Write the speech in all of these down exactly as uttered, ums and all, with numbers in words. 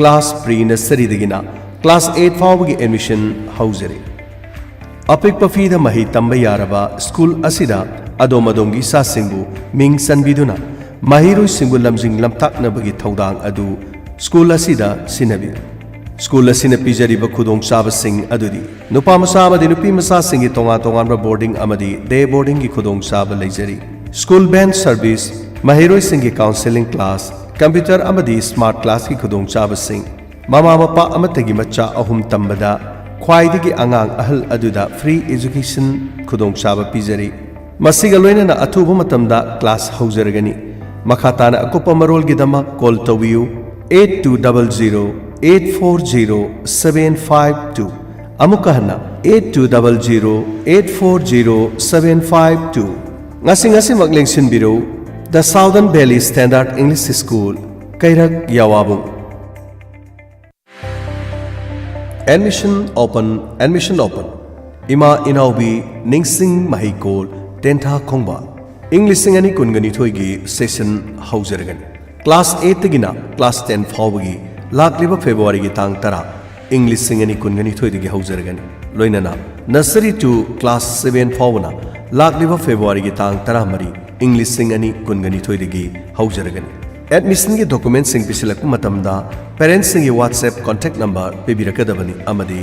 Class pre ꯅꯔꯁꯔꯤꯗꯒꯤꯅ class eight ꯐꯥꯎꯕꯒꯤ admission ꯍꯧꯖꯔꯤ꯫ ꯑꯄꯤꯛꯄ ꯐꯤꯗ ꯃꯍꯩ ꯇꯝꯕ ꯌꯥꯔꯕ ꯁ꯭ꯀꯨꯜ ꯑꯁꯤꯗ ꯑꯗꯣꯝ ꯑꯗꯣꯝꯒꯤ ꯏꯆꯥꯁꯤꯡꯕꯨ ꯃꯤꯡ ꯆꯟꯕꯤꯗꯨꯅ ꯃꯍꯩꯔꯣꯏꯁꯤꯡꯕꯨ ꯂꯝꯖꯤꯡ ꯂꯝꯇꯥꯛꯅꯕꯒꯤ ꯊꯧꯗꯥꯡ ꯑꯗꯨ ꯁ꯭ꯀꯨꯜ ꯑꯁꯤꯗ ꯁꯤꯟꯅꯕꯤꯌꯨ꯫ ꯁ꯭ꯀꯨꯜ ꯑꯁꯤꯅ ꯄꯤꯖꯔꯤꯕ ꯈꯨꯗꯣꯡꯆꯥꯕꯁꯤꯡ ꯑꯗꯨꯗꯤ ꯅꯨꯄꯥ ꯃꯆꯥ ꯑꯃꯗꯤ ꯅꯨꯄꯤ ꯃꯆꯥꯁꯤꯡꯒꯤ ꯇꯣꯉꯥꯟ ꯇꯣꯉꯥꯟꯕ ꯕꯣꯔꯗꯤꯡ ꯑꯃꯗꯤ ꯗꯦ ꯕꯣꯔꯗꯤꯡꯒꯤ ꯈꯨꯗꯣꯡꯆꯥꯕ ꯂꯩꯖꯔꯤ꯫ ꯁ꯭ꯀꯨꯜ ꯚꯦꯟ ꯁꯔꯚꯤꯁ, ꯃꯍꯩꯔꯣꯏꯁꯤꯡꯒꯤ ꯀꯥꯎꯟꯁꯦꯂꯤꯡ ꯀ꯭ꯂꯥꯁ, ꯀꯝꯄ꯭ꯌꯨꯇꯔ ꯑꯃꯗꯤ ꯁ꯭ꯃꯥꯔꯠ ꯀ꯭ꯂꯥꯁꯀꯤ ꯈꯨꯗꯣꯡꯆꯥꯕꯁꯤꯡ, ꯃꯃꯥ ꯃꯄꯥ ꯑꯃꯠꯇꯒꯤ ꯃꯆꯥ ꯑꯍꯨꯝ ꯇꯝꯕꯗ ꯈ꯭ꯋꯥꯏꯗꯒꯤ ꯑꯉꯥꯡ ꯑꯍꯜ ꯑꯗꯨꯗ ꯐ꯭ꯔꯤ ꯑꯦꯖꯨꯀꯦꯁꯟ ꯈꯨꯗꯣꯡꯆꯥꯕ ꯄꯤꯖꯔꯤ꯫ ꯃꯁꯤꯒ ꯂꯣꯏꯅꯅ ꯑꯊꯨꯕ ꯃꯇꯝꯗ ꯀ꯭ꯂꯥꯁ ꯍꯧꯖꯔꯒꯅꯤ꯫ ꯃꯈꯥ ꯇꯥꯅ ꯑꯀꯨꯞꯄ ꯃꯔꯣꯜꯒꯤꯗꯃꯛ ꯀꯣꯜ ꯇꯧꯕꯤꯌꯨ, eight two double zero eight four zero seven five two꯫ ꯑꯃꯨꯛꯀ ꯍꯟꯅ, eight two double zero eight four zero seven five two꯫ ꯉꯁꯤ ꯉꯁꯤꯃꯛ ꯂꯦꯡꯁꯤꯟꯕꯤꯔꯧ, The Southern Valley Standard English School, ꯀꯩꯔꯛ, ꯌꯥꯋꯥꯕꯨꯡ꯫ Admission open, admission open꯫ ꯏꯃꯥ ꯏꯅꯥꯎꯕꯤ ꯅꯤꯡꯁꯤꯡ ꯃꯍꯩꯀꯣꯜ, ꯇꯦꯟꯊꯥ ꯈꯣꯡꯕꯥꯜ꯫ ꯏꯪ ꯂꯤꯁꯤꯡ ꯑꯅꯤ ꯀꯨꯟꯒ ꯅꯤꯊꯣꯏꯒꯤ ꯁꯦꯁꯟ ꯍꯧꯖꯔꯒꯅꯤ꯫ ꯀ꯭ꯂꯥꯁ ꯑꯩꯠꯇꯒꯤꯅ ꯀ꯭ꯂꯥꯁ ꯇꯦꯟ ꯐꯥꯎꯕꯒꯤ ꯂꯥꯛꯂꯤꯕ ꯐꯦꯕ꯭ꯔꯨꯋꯥꯔꯤꯒꯤ ꯇꯥꯡ ꯇꯔꯥ, ꯏꯪ ꯂꯤꯁꯤꯡ ꯑꯅꯤ ꯀꯨꯟꯒ ꯅꯤꯊꯣꯏꯗꯒꯤ ꯍꯧꯖꯔꯒꯅꯤ꯫ ꯂꯣꯏꯅꯅ nursery to class seven ꯐꯥꯎꯕꯅ ꯂꯥꯛꯂꯤꯕ ꯐꯦꯕ꯭ꯔꯨꯋꯥꯔꯤꯒꯤ ꯇꯥꯡ ꯇꯔꯥꯃꯔꯤ, ꯏꯪ ꯂꯤꯁꯤꯡ ꯑꯅꯤ ꯀꯨꯟꯒ ꯅꯤꯊꯣꯏꯗꯒꯤ ꯍꯧꯖꯔꯒꯅꯤ꯫ ꯑꯦꯗꯃꯤꯁꯟꯒꯤ ꯗꯣꯀꯨꯃꯦꯟꯁꯤꯡ ꯄꯤꯁꯤꯜꯂꯛꯄ ꯃꯇꯝꯗ ꯄꯦꯔꯦꯟꯁꯁꯤꯡꯒꯤ WhatsApp contact number ꯄꯤꯕꯤꯔꯛꯀꯗꯕꯅꯤ ꯑꯃꯗꯤ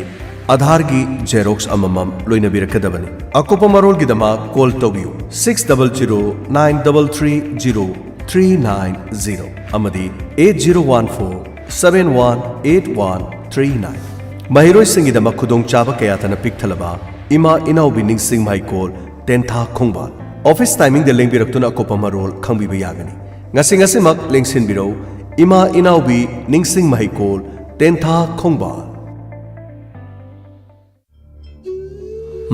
ꯑꯥꯙꯥꯔꯒꯤ ꯖꯦꯔꯣꯛꯁ ꯑꯃꯃꯝ ꯂꯣꯏꯅꯕꯤꯔꯛꯀꯗꯕꯅꯤ꯫ ꯑꯀꯨꯞꯄ ꯃꯔꯣꯜꯒꯤꯗꯃꯛ ꯀꯣꯜ ꯇꯧꯕꯤꯌꯨ, six double zero nine double three zero three nine zero ꯑꯃꯗꯤ eight zero one four seven one eight one three nine꯫ ꯃꯍꯩꯔꯣꯏꯁꯤꯡꯒꯤꯗꯃꯛ ꯈꯨꯗꯣꯡꯆꯥꯕ ꯀꯌꯥꯊꯅ ꯄꯤꯛꯊꯂꯕ ꯏꯃꯥ ꯏꯅꯥꯎꯕꯤ ꯅꯤꯡꯁꯤꯡ ꯃꯍꯩꯀꯣꯜ, ꯇꯦꯟꯊꯥ ꯈꯣꯡꯕꯥꯜ꯫ ꯑꯣꯐꯤꯁ ꯇꯥꯏꯃꯤꯡꯗ ꯂꯦꯡꯕꯤꯔꯛꯇꯨꯅ ꯑꯀꯨꯞꯄ ꯃꯔꯣꯜ ꯈꯪꯕꯤꯕ ꯌꯥꯒꯅꯤ꯫ ꯉꯁꯤ ꯉꯁꯤꯃꯛ ꯂꯦꯡꯁꯤꯟꯕꯤꯔꯧ, ꯏꯃꯥ ꯏꯅꯥꯎꯕꯤ ꯅꯤꯡꯁꯤꯡ ꯃꯍꯩꯀꯣꯜ, ꯇꯦꯟꯊꯥ ꯈꯣꯡꯕꯥꯜ꯫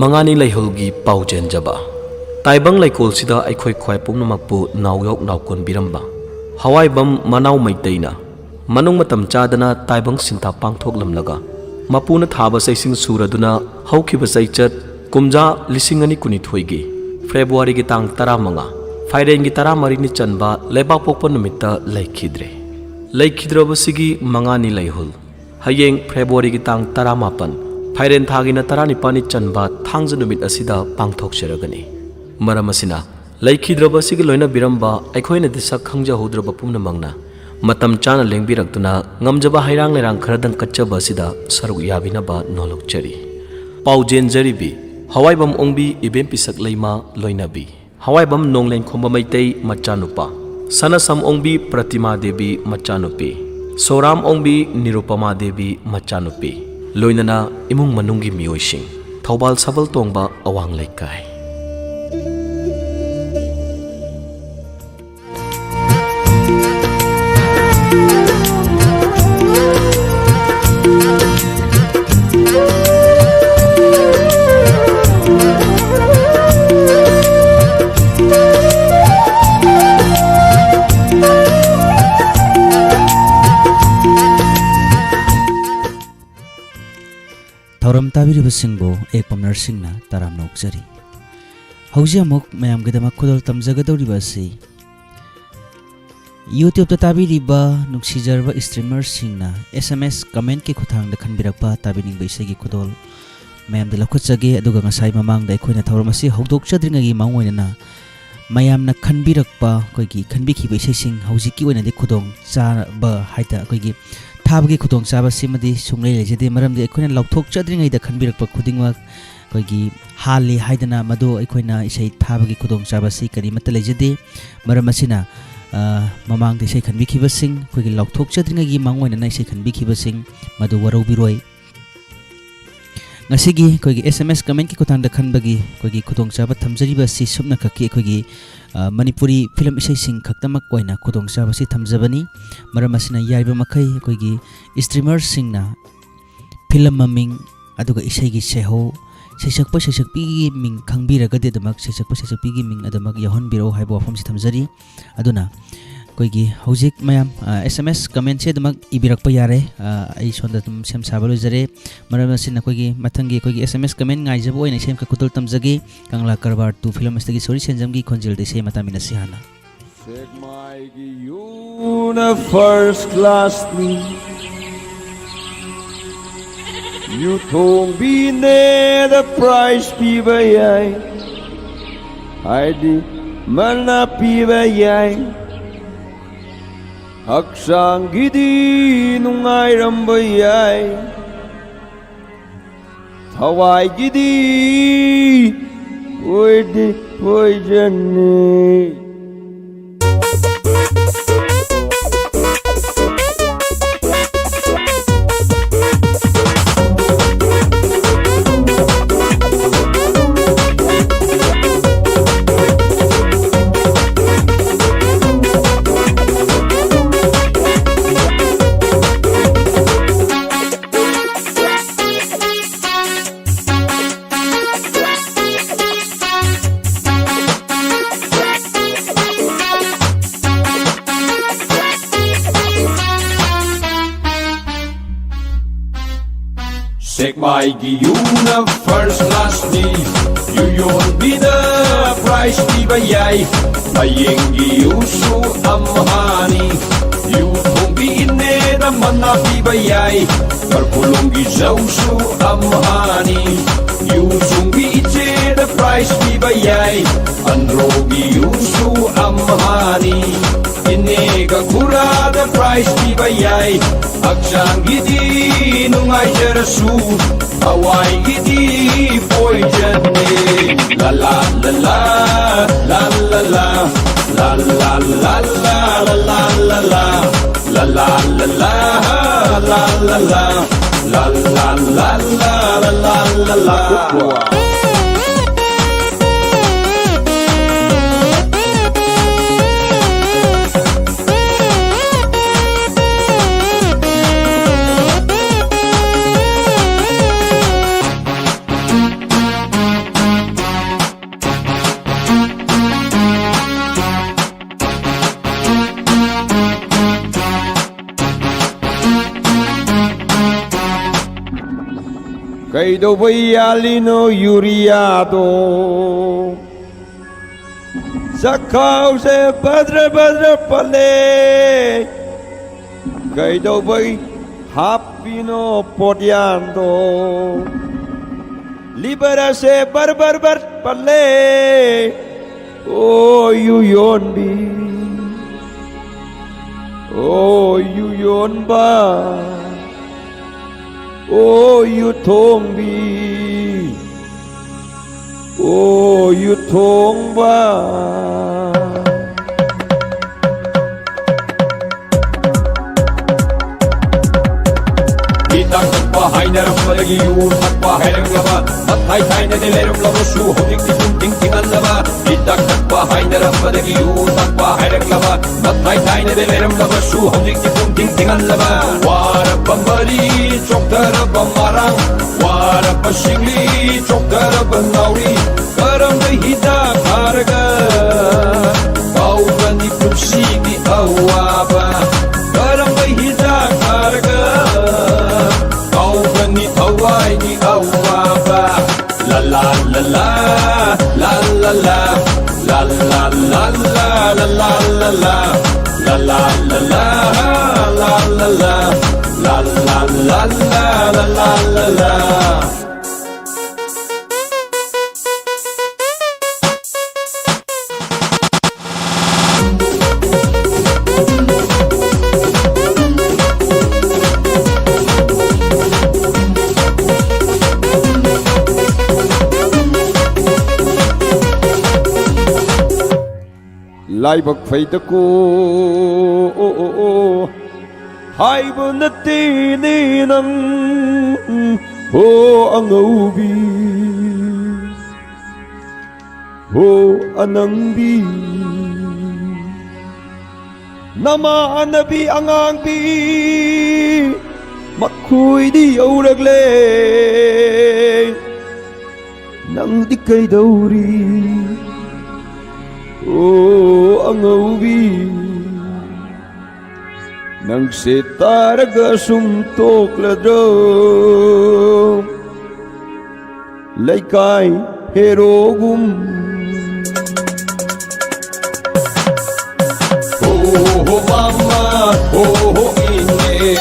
ꯃꯉꯥꯅꯤ ꯂꯩꯍꯧꯒꯤ ꯄꯥꯎ ꯆꯦꯟꯖꯕ꯫ ꯇꯥꯏꯕꯪ ꯂꯩꯀꯣꯜꯁꯤꯗ ꯑꯩꯈꯣꯏ ꯈ꯭ꯋꯥꯏ ꯄꯨꯝꯅꯃꯛꯄꯨ ꯅꯥꯎꯌꯣꯛ ꯅꯥꯎꯀꯣꯟꯕꯤꯔꯝꯕ ꯍꯋꯥꯏꯕꯝ ꯃꯅꯥꯎ ꯃꯩꯇꯩꯅ ꯃꯅꯨꯡ ꯃꯇꯝ ꯆꯥꯗꯅ ꯇꯥꯏꯕꯪ ꯁꯤꯟꯊꯥ ꯄꯥꯡꯊꯣꯛꯂꯝꯂꯒ, ꯃꯄꯨꯅ ꯊꯥꯕ ꯆꯩꯁꯤꯡ surꯗꯨꯅ ꯍꯧꯈꯤꯕ ꯆꯩꯆꯠ ꯀꯨꯝꯖꯥ ꯂꯤꯁꯤꯡ ꯑꯅꯤ ꯀꯨꯟꯅꯤꯊꯣꯏꯒꯤ ꯐꯦꯕ꯭ꯔꯨꯋꯥꯔꯤꯒꯤ ꯇꯥꯡ ꯇꯔꯥꯃꯉꯥ, ꯐꯥꯏꯔꯦꯟꯒꯤ ꯇꯔꯥꯃꯔꯤꯅꯤ ꯆꯟꯕ ꯂꯩꯕꯥꯛꯄꯣꯛꯄ ꯅꯨꯃꯤꯠꯇ ꯂꯩꯈꯤꯗ꯭ꯔꯦ꯫ ꯂꯩꯈꯤꯗ꯭ꯔꯕꯁꯤꯒꯤ ꯃꯉꯥꯅꯤ ꯂꯩꯍꯨꯜ ꯍꯌꯦꯡ ꯐꯦꯕ꯭ꯔꯨꯋꯥꯔꯤꯒꯤ ꯇꯥꯡ ꯇꯔꯥꯃꯥꯄꯟ, ꯐꯥꯏꯔꯦꯟ ꯊꯥꯒꯤꯅ ꯇꯔꯥꯅꯤꯄꯥꯟꯅꯤ ꯆꯟꯕ ꯊꯥꯡꯖ ꯅꯨꯃꯤꯠ ꯑꯁꯤꯗ ꯄꯥꯡꯊꯣꯛꯆꯔꯒꯅꯤ꯫ ꯃꯔꯝ ꯑꯁꯤꯅ, ꯂꯩꯈꯤꯗ꯭ꯔꯕ ꯑꯁꯤꯒꯤ ꯂꯣꯏꯅꯕꯤꯔꯝꯕ ꯑꯩꯈꯣꯏꯅꯗꯤ ꯁꯛ ꯈꯪꯖꯍꯧꯗ꯭ꯔꯕ ꯄꯨꯝꯅꯃꯛꯅ ꯃꯇꯝ ꯆꯥꯅ ꯂꯦꯡꯕꯤꯔꯛꯇꯨꯅ ꯉꯝꯖꯕ ꯍꯩꯔꯥꯡ ꯂꯩꯔꯥꯡ ꯈꯔꯗꯪ ꯀꯠꯆꯕ ꯑꯁꯤꯗ ꯁꯔꯨꯛ ꯌꯥꯕꯤꯅꯕ ꯅꯣꯜꯂꯛꯆꯔꯤ꯫ ꯄꯥꯎꯖꯦꯟꯖꯔꯤꯕꯤ ꯍꯋꯥꯏꯕꯝ ꯑꯣꯡꯕꯤ ꯏꯕꯦꯝ ꯄꯤꯁꯛ ꯂꯩꯃ ꯂꯣꯏꯅꯕꯤ꯫ ꯍꯋꯥꯏꯕꯝ ꯅꯣꯡꯂꯦꯟꯈꯣꯝꯕ ꯃꯩꯇꯩ ꯃꯆꯥꯅꯨꯄꯥ, ꯁꯅꯥꯁꯝ ꯑꯣꯡꯕꯤ ꯄ꯭ꯔꯇꯤꯃꯥ ꯗꯦꯕꯤ ꯃꯆꯥꯅꯨꯄꯤ, ꯁꯣꯔꯥꯝ ꯑꯣꯡꯕꯤ ꯅꯤꯔꯨꯄꯃꯥ ꯗꯦꯕꯤ ꯃꯆꯥꯅꯨꯄꯤ, ꯂꯣꯏꯅꯅ ꯏꯃꯨꯡ ꯃꯅꯨꯡꯒꯤ ꯃꯤꯑꯣꯏꯁꯤꯡ, ꯊꯧꯕꯥꯜ ꯁꯥꯕꯜ ꯇꯣꯡꯕ ꯑꯋꯥꯡ ꯂꯩꯀꯥꯏ꯫ ꯊꯧꯔꯝ ꯇꯥꯕꯤꯔꯤꯕꯁꯤꯡꯕꯨ ꯑꯦ ꯄꯝꯅꯔꯁꯤꯡꯅ ꯇꯔꯥꯝꯅ ꯑꯣꯛꯆꯔꯤ꯫ ꯍꯧꯖꯤꯛ ꯑꯃꯨꯛ ꯃꯌꯥꯝꯒꯤꯗꯃꯛ ꯈꯨꯗꯣꯜ ꯇꯝꯖꯒꯗꯧꯔꯤꯕ ꯑꯁꯤ YouTube-ꯇ ꯇꯥꯕꯤꯔꯤꯕ ꯅꯨꯡꯁꯤꯖꯔꯕ streamer-ꯁꯤꯡꯅ S M S comment-ꯀꯤ ꯈꯨꯠꯊꯥꯡꯗ ꯈꯟꯕꯤꯔꯛꯄ ꯇꯥꯕꯤꯅꯤꯡꯕ ꯏꯁꯩꯒꯤ ꯈꯨꯗꯣꯜ ꯃꯌꯥꯝꯗ ꯂꯧꯈꯠꯆꯒꯦ꯫ ꯑꯗꯨꯒ ꯉꯁꯥꯏ ꯃꯃꯥꯡꯗ ꯑꯩꯈꯣꯏꯅ ꯊꯧꯔꯝ ꯑꯁꯤ ꯍꯧꯗꯣꯛꯆꯗ꯭ꯔꯤꯉꯩꯒꯤ ꯃꯥꯡꯑꯣꯏꯅꯅ ꯃꯌꯥꯝꯅ ꯈꯟꯕꯤꯔꯛꯄ ꯑꯩꯈꯣꯏꯒꯤ ꯈꯟꯕꯤꯈꯤꯕ ꯏꯁꯩꯁꯤꯡ ꯍꯧꯖꯤꯛꯀꯤ ꯑꯣꯏꯅꯗꯤ ꯈꯨꯗꯣꯡ ꯆꯥꯕ ꯍꯥꯏꯗ ꯑꯩꯈꯣꯏꯒꯤ ꯊꯥꯕꯒꯤ ꯈꯨꯗꯣꯡꯆꯥꯕꯁꯤꯃꯗꯤ ꯁꯨꯡꯂꯩ ꯂꯩꯖꯗꯦ꯫ ꯃꯔꯝꯗꯤ ꯑꯩꯈꯣꯏꯅ ꯂꯧꯊꯣꯛꯆꯗ꯭ꯔꯤꯉꯩꯗ ꯈꯟꯕꯤꯔꯛꯄ ꯈꯨꯗꯤꯡꯃꯛ ꯑꯩꯈꯣꯏꯒꯤ ꯍꯥꯜꯂꯤ ꯍꯥꯏꯗꯅ ꯃꯗꯨ ꯑꯩꯈꯣꯏꯅ ꯏꯁꯩ ꯊꯥꯕꯒꯤ ꯈꯨꯗꯣꯡꯆꯥꯕꯁꯤ ꯀꯔꯤꯃꯠꯇ ꯂꯩꯖꯗꯦ꯫ ꯃꯔꯝ ꯑꯁꯤꯅ, ꯑ, ꯃꯃꯥꯡꯗ ꯏꯁꯩ ꯈꯟꯕꯤꯈꯤꯕꯁꯤꯡ, ꯑꯩꯈꯣꯏꯒꯤ ꯂꯥꯎꯊꯣꯛꯆꯗ꯭ꯔꯤꯉꯩꯒꯤ ꯃꯥꯡꯑꯣꯏꯅꯅ ꯏꯁꯩ ꯈꯟꯕꯤꯈꯤꯕꯁꯤꯡ ꯃꯗꯨ ꯋꯥꯔꯧꯕꯤꯔꯣꯏ꯫ ꯉꯁꯤꯒꯤ ꯑꯩꯈꯣꯏꯒꯤ S M S comment-ꯀꯤ ꯈꯨꯠꯊꯥꯡꯗ ꯈꯟꯕꯒꯤ ꯑꯩꯈꯣꯏꯒꯤ ꯈꯨꯗꯣꯡꯆꯥꯕ ꯊꯝꯖꯔꯤꯕ ꯑꯁꯤ ꯁꯨꯞꯅꯈꯛꯀꯤ ꯑꯩꯈꯣꯏꯒꯤ, ꯑ, ꯃꯅꯤꯄꯨꯔꯤ film ꯏꯁꯩꯁꯤꯡ ꯈꯛꯇꯃꯛ ꯑꯣꯏꯅ ꯈꯨꯗꯣꯡꯆꯥꯕꯁꯤ ꯊꯝꯖꯕꯅꯤ꯫ ꯃꯔꯝ ꯑꯁꯤꯅ ꯌꯥꯔꯤꯕ ꯃꯈꯩ ꯑꯩꯈꯣꯏꯒꯤ streamer-ꯁꯤꯡꯅ film ꯃꯃꯤꯡ, ꯑꯗꯨꯒ ꯏꯁꯩꯒꯤ ꯁꯩꯍꯧ, ꯁꯩꯁꯛꯄ ꯁꯩꯁꯛꯄꯤꯒꯤ ꯃꯤꯡ ꯈꯪꯕꯤꯔꯒꯗꯤ ꯑꯗꯨꯃꯛ ꯁꯩꯁꯛꯄ ꯁꯩꯁꯛꯄꯤꯒꯤ ꯃꯤꯡ ꯑꯗꯨꯃꯛ ꯌꯥꯎꯍꯟꯕꯤꯔꯛꯎ ꯍꯥꯏꯕ ꯋꯥꯐꯝꯁꯤ ꯊꯝꯖꯔꯤ꯫ ꯑꯗꯨꯅ ꯑꯩꯈꯣꯏꯒꯤ ꯍꯧꯖꯤꯛ ꯃꯌꯥꯝ, ꯑ, S M S comment-ꯁꯦ ꯑꯗꯨꯃꯛ ꯏꯕꯤꯔꯛꯄ ꯌꯥꯔꯦ꯫ ꯑ, ꯑꯩ ꯁꯣꯝꯗ ꯑꯗꯨꯝ ꯁꯦꯝ ꯁꯥꯕ ꯂꯣꯏꯖꯔꯦ꯫ ꯃꯔꯝ ꯑꯁꯤꯅ ꯑꯩꯈꯣꯏꯒꯤ ꯃꯊꯪꯒꯤ ꯑꯩꯈꯣꯏꯒꯤ S M S comment ꯉꯥꯏꯖꯕ ꯑꯣꯏꯅ ꯏꯁꯩ ꯑꯃꯈꯛ ꯈꯨꯗꯣꯜ ꯇꯝꯖꯒꯦ꯫ ꯀꯪꯂꯥ ꯀꯔꯕꯥꯔ two film ꯑꯁꯤꯗꯒꯤ ꯁꯣꯔꯤ ꯁꯦꯟꯖꯝꯒꯤ ꯈꯣꯟꯖꯦꯜꯗ ꯏꯁꯩ ꯑꯃ ꯇꯥꯃꯤꯟꯅꯁꯤ ꯍꯥꯟꯅ꯫ ꯁꯦꯛꯃꯥꯏꯒꯤ ꯌꯨꯝ ꯅ first class ꯅꯤ꯫ ꯌꯨ ꯊꯣꯡꯕꯤꯅꯦꯗ prize ꯄꯤꯕ ꯌꯥꯏ, ꯍꯥꯏꯗꯤ ꯃꯅꯥ ꯄꯤꯕ ꯌꯥꯏ꯫ ꯍꯛꯆꯥꯡꯒꯤꯗꯤ ꯅꯨꯡꯉꯥꯏꯔꯝꯕ ꯌꯥꯏ, ꯊꯋꯥꯏꯒꯤꯗꯤ ꯑꯣꯏꯗꯤ poison ꯅꯤ꯫ ꯁꯦꯛꯃꯥꯏꯒꯤ ꯌꯨꯅ first class ꯅꯤ꯫ ꯌꯨ ꯌꯣꯟꯕꯤꯗ prize ꯄꯤꯕ ꯌꯥꯏ꯫ ꯍꯌꯦꯡꯒꯤ ꯌꯨꯁꯨ ꯑꯝꯍꯥꯅꯤ꯫ ꯌꯨ ꯊꯣꯡꯕꯤ ꯏꯅꯦꯗ ꯃꯅꯥ ꯄꯤꯕ ꯌꯥꯏ꯫ ꯃꯔꯈꯨꯂꯣꯡꯒꯤ ꯖꯧꯁꯨ ꯑꯝꯍꯥꯅꯤ꯫ ꯌꯨ ꯁꯨꯡꯕꯤ ꯏꯆꯦꯗ prize ꯄꯤꯕ ꯌꯥꯏ꯫ ꯑꯟꯗ꯭ꯔꯣꯒꯤ ꯌꯨꯁꯨ ꯑꯝꯍꯥꯅꯤ꯫ ꯏꯅꯦꯒ ꯈꯨꯔꯥꯗ prize ꯄꯤꯕ ꯌꯥꯏ꯫ ꯍꯛꯆꯥꯡꯒꯤꯗꯤ ꯅꯨꯡꯉꯥꯏꯖꯔꯁꯨ, ꯊꯋꯥꯏꯒꯤꯗꯤ poison ꯅꯤ꯫ ꯂꯂꯥ ꯂꯂꯥ, ꯂꯥ ꯂꯂꯥ, ꯂꯥ ꯂꯥ ꯂꯥ ꯂꯥ, ꯂꯥ ꯂꯥ ꯂꯥ ꯂꯥ, ꯂꯥ ꯂꯥ ꯂꯥ ꯂꯥ, ꯂꯥ ꯂꯥ ꯂꯥ ꯂꯥ, ꯂꯥ ꯂꯥ ꯂꯥ ꯂꯥ ꯂꯥ, ꯂꯥ ꯂꯥ ꯂꯥ ꯂꯥ꯫ ꯀꯩꯗꯧꯕꯩ ꯌꯥꯜꯂꯤꯅꯣ ꯌꯨꯔꯤꯌꯥꯗꯣ? ꯆꯈꯥꯎꯁꯦ ꯕꯗ꯭ꯔ ꯕꯗ꯭ꯔ ꯄꯜꯂꯦ, ꯀꯩꯗꯧꯕꯩ ꯍꯥꯞꯄꯤꯅꯣ ꯄꯣꯠꯌꯥꯟꯗꯣ? ꯂꯤꯕꯔ ꯑꯁꯦ ꯕꯔ ꯕꯔ ꯕꯔ ꯄꯜꯂꯦ꯫ ꯑꯣ ꯌꯨ ꯌꯣꯟꯕꯤ, ꯑꯣ ꯌꯨ ꯌꯣꯟꯕ, ꯑꯣ ꯌꯨ ꯊꯣꯡꯕꯤ, ꯑꯣ ꯌꯨ ꯊꯣꯡꯕ꯫ ꯍꯤꯗꯥꯛ ꯊꯛꯄ ꯍꯥꯏꯅꯔꯝꯕꯗꯒꯤ ꯌꯨ ꯊꯛꯄ ꯍꯥꯏꯔꯛꯂꯕ, ꯃꯊꯥꯏ ꯊꯥꯏꯅꯗꯤ ꯂꯩꯔꯝꯂꯕꯁꯨ ꯍꯧꯖꯤꯛꯇꯤ ꯄꯨꯡ ꯊꯤꯡ ꯊꯤꯡꯍꯜꯂꯕ꯫ ꯍꯤꯗꯥꯛ ꯊꯛꯄ ꯍꯥꯏꯅꯔꯝꯕꯗꯒꯤ ꯌꯨ ꯊꯛꯄ ꯍꯥꯏꯔꯛꯂꯕ, ꯃꯊꯥꯏ ꯊꯥꯏꯅꯗꯤ ꯂꯩꯔꯝꯂꯕꯁꯨ ꯍꯧꯖꯤꯛꯇꯤ ꯄꯨꯡ ꯊꯤꯡ ꯊꯤꯡꯍꯜꯂꯕ꯫ ꯋꯥꯔꯕ ꯃꯔꯤ, ꯆꯣꯛꯊꯔꯕ ꯃꯔꯥꯡ, ꯋꯥꯔꯕ ꯁꯤꯡꯂꯤ, ꯆꯣꯛꯊꯔꯕ ꯅꯥꯎꯔꯤ, ꯀꯔꯝꯕ ꯍꯤꯗꯥꯛ ꯊꯥꯔꯒ ꯀꯥꯎꯒꯅꯤ ꯄꯨꯟꯁꯤꯒꯤ ꯑꯋꯥꯕ? ꯀꯔꯝꯕ ꯍꯤꯗꯥꯛ ꯊꯥꯔꯒ ꯀꯥꯎꯒꯅꯤ ꯊꯋꯥꯏꯒꯤ ꯑꯋꯥꯕ? ꯂ ꯂ ꯂ ꯂ, ꯂ ꯂ ꯂ, ꯂ ꯂ ꯂ ꯂ, ꯂ ꯂ ꯂ ꯂ, ꯂ ꯂ ꯂ ꯂ ꯂ, ꯂ ꯂ ꯂ ꯂ ꯂ, ꯂ ꯂ ꯂ ꯂ, ꯂ ꯂ ꯂ ꯂ ꯂ, ꯂ ꯂ ꯂ ꯂ ꯂ꯫ ꯂꯥꯏꯕꯛ ꯐꯩꯗꯀꯣ, ꯑꯣ, ꯑꯣ, ꯑꯣ, ꯍꯥꯏꯕ ꯅꯠꯇꯦꯅꯦ ꯅꯪ, ꯍꯣ ꯑꯉꯧꯕꯤ, ꯍꯣ ꯑꯅꯪꯕꯤ, ꯅꯃꯥꯟꯅꯕꯤ ꯑꯉꯥꯡꯕꯤ ꯃꯈꯣꯏꯗꯤ ꯌꯧꯔꯛꯂꯦ꯫ ꯅꯪꯗꯤ ꯀꯩꯗꯧꯔꯤ? ꯑꯣ ꯑꯉꯧꯕꯤ, ꯅꯪꯁꯦ ꯇꯥꯔꯒ ꯁꯨꯝ ꯇꯣꯛꯂꯗ꯭ꯔꯣ? ꯂꯩꯀꯥꯏ ꯍꯦꯔꯣꯒꯨꯝ꯫ ꯍꯣ ꯃꯥꯃ, ꯍꯣ ꯍꯣ ꯏꯅꯦ,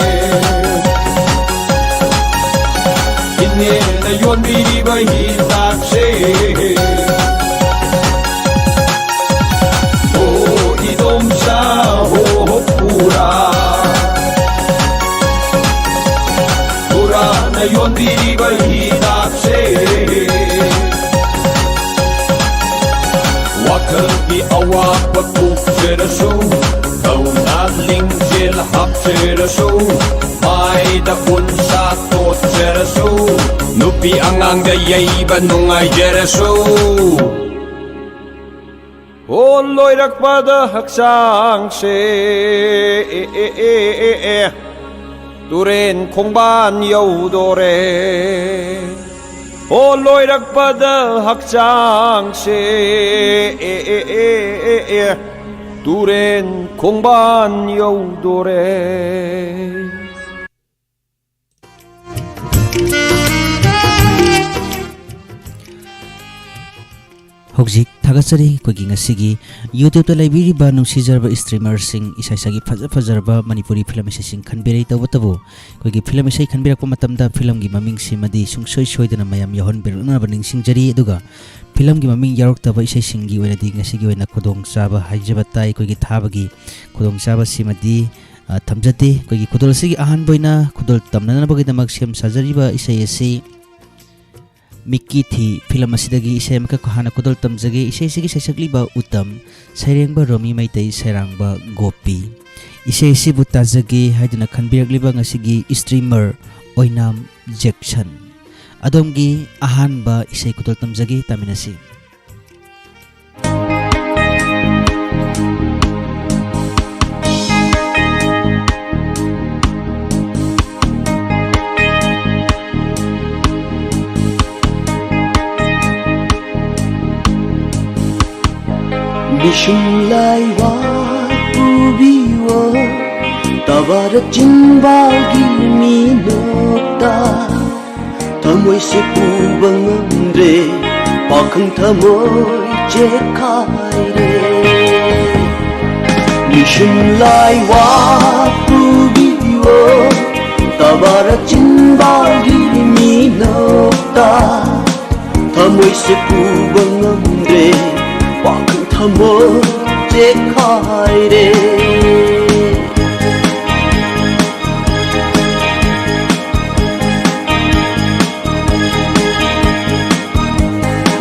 ꯏꯅꯦꯅ ꯌꯣꯟꯕꯤꯔꯤꯕ ꯍꯤꯗꯥꯛꯁꯦ꯫ ꯍꯣ ꯏꯗꯣꯝꯆꯥ, ꯍꯣ ꯍꯣ ꯄꯨꯔꯥ, ꯄꯨꯔꯥꯅ ꯌꯣꯟꯕꯤꯔꯤꯕ ꯍꯤꯗꯥꯛꯁꯦ꯫ ꯋꯥꯈꯜꯒꯤ ꯑꯋꯥꯕ ꯀꯣꯛꯆꯔꯁꯨ, ꯊꯧꯅꯥ ꯂꯤꯡꯖꯦꯜ ꯍꯥꯞꯆꯔꯁꯨ, ꯃꯥꯏꯗ ꯎꯟꯁꯥ ꯇꯣꯠꯆꯔꯁꯨ, ꯅꯨꯄꯤ ꯑꯉꯥꯡꯗ ꯌꯩꯕ ꯅꯨꯡꯉꯥꯏꯖꯔꯁꯨ꯫ ꯍꯣ ꯂꯣꯏꯔꯛꯄꯗ ꯍꯛꯆꯥꯡꯁꯦ, ꯑꯦ, ꯑꯦ, ꯑꯦ, ꯑꯦ, ꯑꯦ, ꯇꯨꯔꯦꯟ ꯈꯣꯡꯕꯥꯟ ꯌꯧꯗꯣꯔꯦ꯫ ꯍꯣ ꯂꯣꯏꯔꯛꯄꯗ ꯍꯛꯆꯥꯡꯁꯦ, ꯑꯦ, ꯑꯦ, ꯑꯦ, ꯑꯦ, ꯑꯦ, ꯇꯨꯔꯦꯟ ꯈꯣꯡꯕꯥꯟ ꯌꯧꯗꯣꯔꯦ꯫ ꯍꯧꯖꯤꯛ ꯊꯥꯒꯠꯆꯔꯤ ꯑꯩꯈꯣꯏꯒꯤ ꯉꯁꯤꯒꯤ YouTube-ꯇ ꯂꯩꯕꯤꯔꯤꯕ ꯅꯨꯡꯁꯤꯖꯔꯕ streamer-ꯁꯤꯡ, ꯏꯁꯥ ꯏꯁꯥꯒꯤ ꯐꯖ ꯐꯖꯔꯕ ꯃꯅꯤꯄꯨꯔꯤ film ꯏꯁꯩꯁꯤꯡ ꯈꯟꯕꯤꯔꯛꯏ꯫ ꯇꯧꯕꯇꯕꯨ ꯑꯩꯈꯣꯏꯒꯤ film ꯏꯁꯩ ꯈꯟꯕꯤꯔꯛꯄ ꯃꯇꯝꯗ film-ꯒꯤ ꯃꯃꯤꯡꯁꯤꯃꯗꯤ ꯁꯨꯡꯁꯣꯏ ꯁꯣꯏꯗꯅ ꯃꯌꯥꯝ ꯌꯥꯎꯍꯟꯕꯤꯔꯛꯅꯕ ꯅꯤꯡꯁꯤꯡꯖꯔꯤ꯫ ꯑꯗꯨꯒ film-ꯒꯤ ꯃꯃꯤꯡ ꯌꯥꯎꯔꯛꯇꯕ ꯏꯁꯩꯁꯤꯡꯒꯤ ꯑꯣꯏꯅꯗꯤ ꯉꯁꯤꯒꯤ ꯑꯣꯏꯅ ꯈꯨꯗꯣꯡꯆꯥꯕ ꯍꯥꯏꯖꯕ ꯇꯥꯏ, ꯑꯩꯈꯣꯏꯒꯤ ꯊꯥꯕꯒꯤ ꯈꯨꯗꯣꯡꯆꯥꯕꯁꯤꯃꯗꯤ, ꯑ, ꯊꯝꯖꯗꯦ꯫ ꯑꯩꯈꯣꯏꯒꯤ ꯈꯨꯗꯣꯜ ꯑꯁꯤꯒꯤ ꯑꯍꯥꯟꯕ ꯑꯣꯏꯅ ꯈꯨꯗꯣꯜ ꯇꯝꯅꯅꯕꯒꯤꯗꯃꯛ ꯁꯦꯝ ꯁꯥꯖꯔꯤꯕ ꯏꯁꯩ ꯑꯁꯤ ꯃꯤꯀꯤ ꯊꯤ film ꯑꯁꯤꯗꯒꯤ ꯏꯁꯩ ꯑꯃꯈꯛ ꯍꯥꯟꯅ ꯈꯨꯗꯣꯜ ꯇꯝꯖꯒꯦ꯫ ꯏꯁꯩ ꯑꯁꯤꯒꯤ ꯁꯩꯁꯛꯂꯤꯕ ꯎꯇꯝ, ꯁꯩꯔꯦꯡꯕ ꯔꯣꯃꯤ ꯃꯩꯇꯩ, ꯁꯩꯔꯥꯡꯕ ꯒꯣꯄꯤ꯫ ꯏꯁꯩ ꯑꯁꯤꯕꯨ ꯇꯥꯖꯒꯦ ꯍꯥꯏꯗꯨꯅ ꯈꯟꯕꯤꯔꯛꯂꯤꯕ ꯉꯁꯤꯒꯤ streamer ꯑꯣꯏꯅꯥꯝ ꯖꯦꯛꯁꯟ꯫ ꯑꯗꯣꯝꯒꯤ ꯑꯍꯥꯟꯕ ꯏꯁꯩ ꯈꯨꯗꯣꯜ ꯇꯝꯖꯒꯦ, ꯇꯥꯃꯤꯟꯅꯁꯤ꯫ ꯅꯤꯡꯁꯤꯡꯂꯥꯏ ꯋꯥ ꯄꯨꯕꯤꯌꯣ, ꯇꯕꯥꯔ ꯆꯤꯡꯕꯥꯜꯒꯤ ꯃꯤꯅꯣꯛꯇ꯫ ꯊꯃꯣꯏꯁꯦ ꯄꯨꯕ ꯉꯝꯗ꯭ꯔꯦ, ꯄꯥꯈꯪ ꯊꯃꯣꯏ ꯆꯦꯈꯥꯏꯔꯦ꯫ ꯏꯁꯨꯝ ꯂꯥꯏ ꯋꯥ ꯄꯨꯕꯤꯌꯣ, ꯇꯕꯥꯔ ꯆꯤꯟꯕꯥꯜꯒꯤ ꯃꯤꯅꯣꯛꯇ꯫ ꯊꯃꯣꯏꯁꯦ ꯄꯨꯕ ꯉꯝꯗ꯭ꯔꯦ, ꯋꯥꯈꯜ ꯊꯃꯣꯏ ꯆꯦꯛꯈꯥꯏꯔꯦ꯫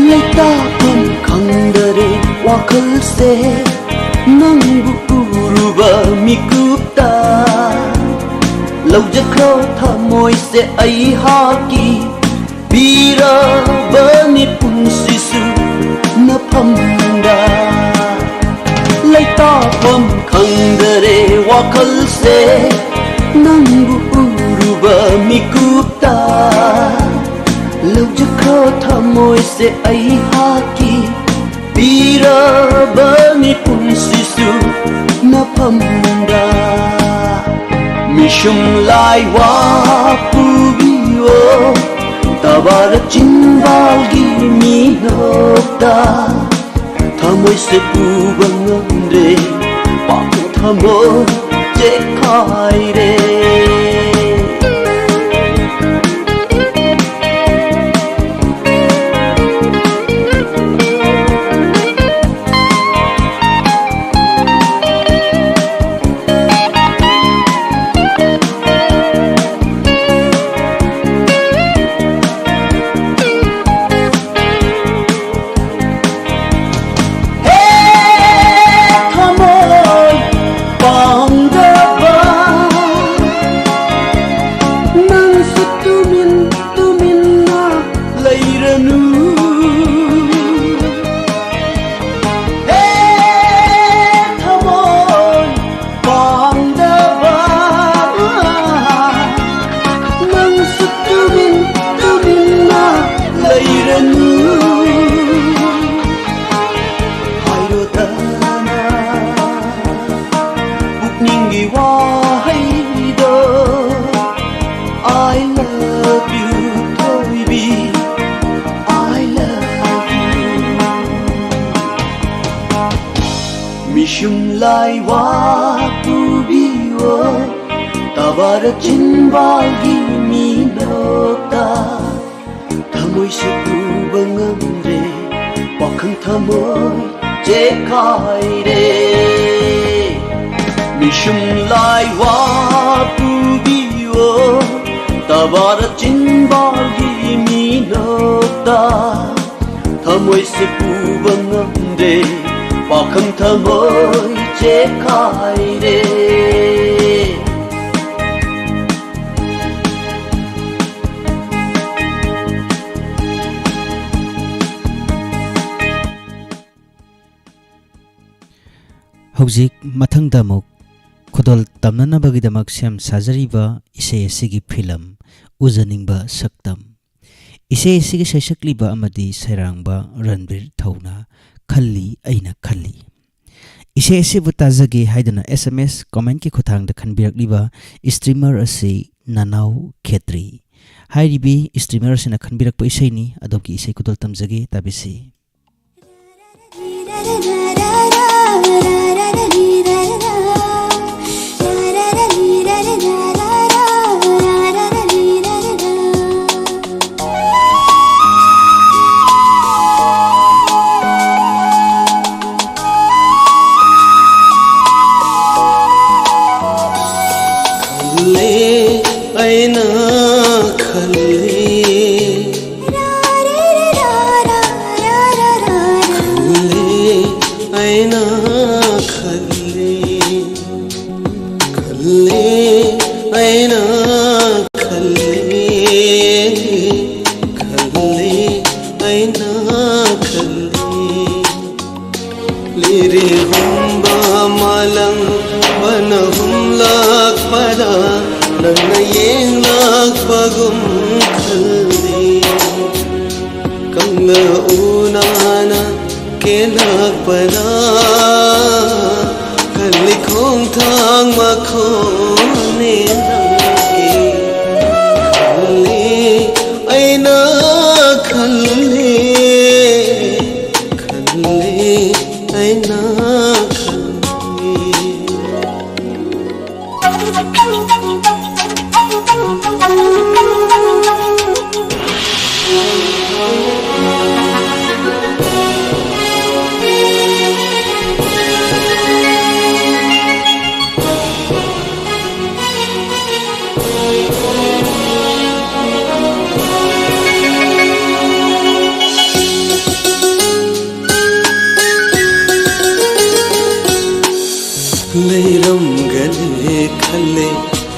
ꯂꯩꯇꯥꯐꯝ ꯈꯪꯗꯔꯦ ꯋꯥꯈꯜꯁꯦ, ꯅꯪꯕꯨ ꯎꯔꯨꯕ ꯃꯤꯀꯨꯞꯇ꯫ ꯂꯧꯖꯈ꯭ꯔꯣ ꯊꯃꯣꯏꯁꯦ ꯑꯩꯍꯥꯛꯀꯤ, ꯄꯤꯔꯕꯅꯤ ꯄꯨꯟꯁꯤꯁꯨ ꯅꯐꯝꯗ꯫ ꯂꯩꯇꯥꯐꯝ ꯈꯪꯗꯔꯦ ꯋꯥꯈꯜꯁꯦ, ꯅꯪꯕꯨ ꯎꯔꯨꯕ ꯃꯤꯀꯨꯞꯇ꯫ ꯂꯧꯖꯈ꯭ꯔꯣ ꯊꯃꯣꯏꯁꯦ ꯑꯩꯍꯥꯛꯀꯤ, ꯄꯤꯔꯕꯅꯤ ꯄꯨꯟꯁꯤꯁꯨ ꯅꯐꯝꯗ꯫ ꯃꯤꯁꯨꯝ ꯂꯥꯏ ꯋꯥ ꯄꯨꯕꯤꯌꯣ, ꯇꯕꯥꯔ ꯆꯤꯟꯕꯥꯜꯒꯤ ꯃꯤꯅꯣꯛꯇ꯫ ꯊꯃꯣꯏꯁꯦ ꯄꯨꯕ ꯉꯝꯗ꯭ꯔꯦ, ꯄꯥꯈꯪ ꯊꯃꯣꯏ ꯆꯦꯛꯈꯥꯏꯔꯦ꯫ ꯍꯦ ꯊꯃꯣꯏ ꯄꯥꯝꯗꯕ, ꯂꯥꯏꯋꯥ ꯄꯨꯕꯤꯌꯣ, ꯇꯕꯥꯔ ꯆꯤꯟꯕꯥꯜꯒꯤ ꯃꯤꯅꯣꯛꯇ꯫ ꯊꯃꯣꯏꯁꯦ ꯄꯨꯕ ꯉꯝꯗ꯭ꯔꯦ, ꯋꯥꯈꯜ ꯊꯃꯣꯏ ꯆꯦꯈꯥꯏꯔꯦ꯫ ꯃꯤꯁꯨꯝ ꯂꯥꯏꯋꯥ ꯄꯨꯕꯤꯌꯣ, ꯇꯕꯥꯔ ꯆꯤꯟꯕꯥꯜꯒꯤ ꯃꯤꯅꯣꯛꯇ꯫ ꯊꯃꯣꯏꯁꯦ ꯄꯨꯕ ꯉꯝꯗ꯭ꯔꯦ, ꯋꯥꯈꯜ ꯊꯃꯣꯏ ꯆꯦꯈꯥꯏꯔꯦ꯫ ꯍꯧꯖꯤꯛ ꯃꯊꯪꯗ ꯑꯃꯨꯛ ꯈꯨꯗꯣꯜ ꯇꯝꯅꯅꯕꯒꯤꯗꯃꯛ ꯁꯦꯝ ꯁꯥꯖꯔꯤꯕ ꯏꯁꯩ ꯑꯁꯤꯒꯤ ꯐꯤꯂꯝ ꯎꯖꯅꯤꯡꯕ ꯁꯛꯇꯝ꯫ ꯏꯁꯩ ꯑꯁꯤꯒꯤ ꯁꯩꯁꯛꯂꯤꯕ ꯑꯃꯗꯤ ꯁꯩꯔꯥꯡꯕ ꯔꯟꯕꯤꯔ ꯊꯧꯅ, ꯈꯜꯂꯤ ꯑꯩꯅ ꯈꯜꯂꯤ꯫ ꯏꯁꯩ ꯑꯁꯤꯕꯨ ꯇꯥꯖꯒꯦ ꯍꯥꯏꯗꯨꯅ S M S commentꯀꯤ ꯈꯨꯠꯊꯥꯡꯗ ꯈꯟꯕꯤꯔꯛꯂꯤꯕ streamer ꯑꯁꯤ ꯅꯅꯥꯎ ꯈꯦꯇ꯭ꯔꯤ꯫ ꯍꯥꯏꯔꯤꯕꯤ streamer ꯑꯁꯤꯅ ꯈꯟꯕꯤꯔꯛꯄ ꯏꯁꯩꯅꯤ꯫ ꯑꯗꯣꯝꯒꯤ ꯏꯁꯩ ꯈꯨꯗꯣꯜ ꯇꯝꯖꯒꯦ, ꯇꯥꯕꯤꯁꯤ꯫ ꯈꯜꯂꯦ ꯑꯩꯅ ꯈꯜꯂꯦ, ꯈꯜꯂꯦ ꯑꯩꯅ ꯈꯜꯂꯦ, ꯈꯜꯂꯦ ꯑꯩꯅ ꯈꯜꯂꯦ, ꯈꯜꯂꯦ ꯑꯩꯅ ꯈꯜꯂꯦ꯫ ꯂꯤꯔꯦ ꯍꯨꯝꯕ ꯃꯥꯂꯪꯕꯅ ꯍꯨꯝꯂꯛꯄꯗ ꯅꯪꯅ ꯌꯦꯡꯂꯛꯄꯒꯨꯝ ꯈꯜꯂꯤ꯫ ꯀꯪꯂ ꯎꯅꯥꯅ ꯀꯦꯜꯂꯛꯄꯗ ꯈꯜꯂꯤ ꯈꯣꯡꯊꯥꯡ ꯃꯈꯣꯟꯅꯦ ꯅꯪꯒꯤ꯫ ꯈꯜꯂꯤ ꯑꯩꯅ ꯈꯜꯂꯤ, ꯈꯜꯂꯤ ꯑꯩꯅ ꯈꯜꯂꯤ꯫